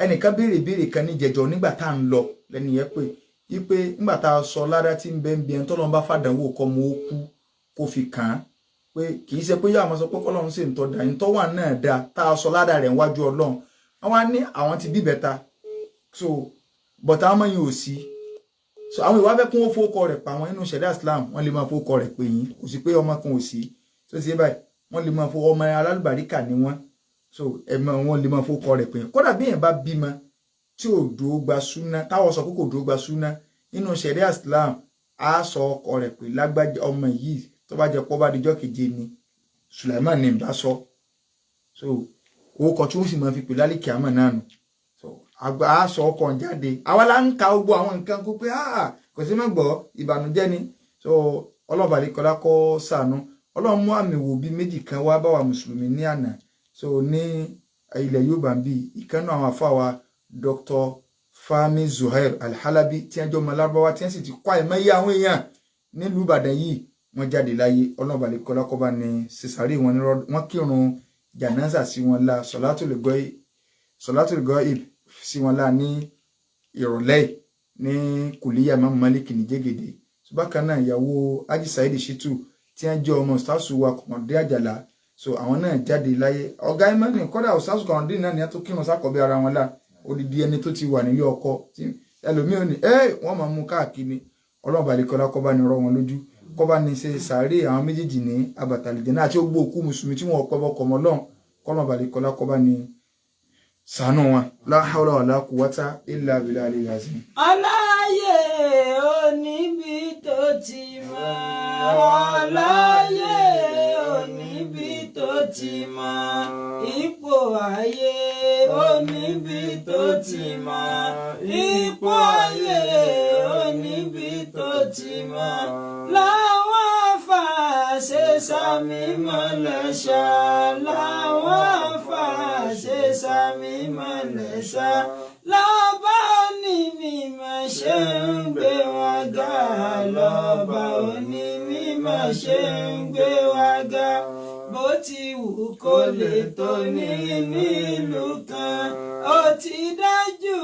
ẹnìkan béèrè béèrè kan níjẹjọ nígbà tá à ń lọ lẹ́nu yẹn pé wípé nígbà tá a sọ lára tí ń bẹ ń bí ẹni tọ́lọ́n bá fàdánwò kọ́ mọ́ ó kú kó fi kàn án, pé kì í ṣe pé yóò àmọ́ sọ pé kọ́lọ́run sì ń tọ́ da ń tọ́ wà náà da tá a sọ ládàá rẹ̀ níwájú Ọlọ́run. Wọ́n wá ní àwọn ti bí bẹ́ta, so but àwọn ọmọ yìí ò sí, so àwọn ìwà fẹ́ kún ó fowókọ rẹ̀ pa àwọn inú ṣẹ̀dá Islam, wọ́n lè máa fowókọ rẹ̀ pè yín. Kò sí pé ọmọ kan ò sí tó ṣe báyìí, wọ́n lè máa fowó ọmọ alálùbáríkà ni wọ́n, so ẹ̀mọ wọn lè máa fowókọ rẹ̀ pè yín. Kódà bí èèyàn bá bímọ tí ò dúró gba súná, táwọn sọ pé kò dúró gba súná nínú ṣẹ̀ríà Islam, á sọ ọkọ rẹ̀ pé lágbájá ọmọ yìí, tó bá jẹ́ pọ́ bá dijọ́ keje ni Sulaiman ní ìbá sọ, so orúkọ tí wọ́n sì máa fi pè lálìkí àmọ́ náà nù. So àgbà á sọ ọkọ̀ jáde, àwa la ń ka gbogbo àwọn nǹkan kó pé ah, kò sí má gbọ́ ìbànújẹ́ ni. So ọlọ́ọ̀bà àlekọ́lá kọ́ sànú. Ọlọ́run mú àmì wò bíi méjì kan wá bá wa mùsùlùmí ní àná. So ní ilẹ̀ Yorùbá ń bí ìkànnì àwọn àfáà wa Dr. Fahmi Zuhair Alhalabi tí wọ́n jọ ọmọ Lárúbáwá tí wọ́n sì ti kọ́ àìmọye àwọn èèyàn nílùú Ìbàdàn yìí, wọ́n jáde láyé. Ọlọ́run balẹ̀kọ́lá kọ́ba ní sísàárè wọn ní wọ́n kírun jànáza sí wọn la, sọ̀látùl ghaib sí wọn la ní ìrọ̀lẹ́ ní kùlíyà Imam Malik ní Jẹ́gẹ̀dẹ̀. Bákan náà, ìyàwó Haji Saheed Shittu tí wọ́n jẹ́ ọmọ ṣáṣù wa Kọ̀mọ̀dé Àjàlá, so àwọn náà jáde láyé. Ọ̀gá imani kọ́dà ṣáṣù Kọ̀mọ̀dé náà ni wọ́n tó kírun sákọ̀ọ́bí ara wọn la, odidi ẹni tó ti wà nílé ọkọ ẹlòmíràn ni ẹ wọ́n máa mú káàkiri. Ọlọ́run balẹ̀kọ́lá kọ́ba ní rọ́ wọn lójú, kọ́ba ní ṣe sàárè àwọn méjèèjì ní abàtàlìjẹ náà àti ó gbó òkú mùsùlùmí tí wọn pẹ́ bọ́kọ̀ mọ́ lọ́hùn, kọ́lọ́n balẹ̀kọ́lá kọ́ba ní ṣàánú wọn. La hawla wala quwwata illa billahi alil azim. Aláyé oníbi tó ti mọ̀, aláyé oníbi tó ti mọ̀, ipò ayé oníbi tó ti mọ̀, ipò ayé oníbi tó ti mọ̀, làwọn afáàṣẹ sàmì mọ̀lẹ́ṣà, làwọn afáàṣẹ sàmì mọ̀lẹ́ṣà, lọ́ba onímọ̀ ṣe ń gbé wa ga, lọ́ba onímọ̀ ṣe ń gbé wa ga. Bó ti wù kó lè tó ní nílùú kan, ó ti dájú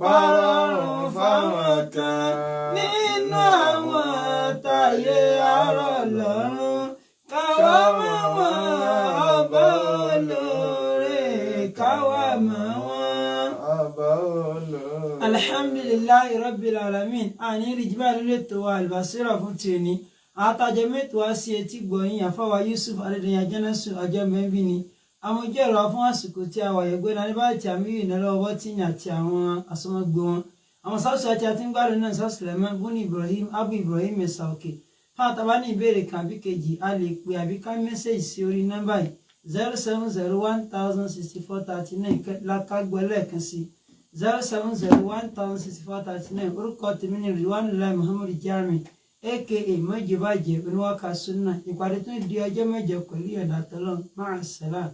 parọ́rùn fáwọn kan nínú àwọn táyé àárọ̀ lọ́rùn. Káwa mọ̀ wọ́n, ọba olóore, káwa mọ̀ wọ́n. Ọba olóore. Alhamdulillahi rabbil alamin. Àní rìjìbá lórí ètò wa Albasira fún tòní. Àtàjọ mẹ́tò wá sí etí gbọ̀nyìn àfáwà Yusuf Adédèyàn Jẹ́nẹ́sù ọjọ́ mẹ́bí ni amójú ẹ̀rọ fún àsìkò tí a wà yẹ̀gbẹ́ náà níbàtí tí àmì ìnáwó tí yàn àti àwọn asọmọgbé wọn. Àwọn sáṣọ àti àti ń gbádùn náà sásùlẹ̀mọ́ bùnú Ibrahim Abu Ibrahim Ẹ̀sà Òkè. Fún àtàbá ní ìbéèrè kan àbí kejì, a lè pè àbí ká mẹ́sẹ̀jì sí orí nọ́mbà yìí: 070 1064 39. Lákàgbọ́ lẹ́ẹ̀kan sí: 070 1064 39. Orúkọ tèmi ní Ridwanullahi Muhammad Jami, aka Mọ́jìbàjẹ́ Oníwàkà Sunna. Ìpàdé tún di ọjọ́ mẹ́jọ pẹ̀lú ìyọ̀ǹda tọ́lọ́. Máa sàlám.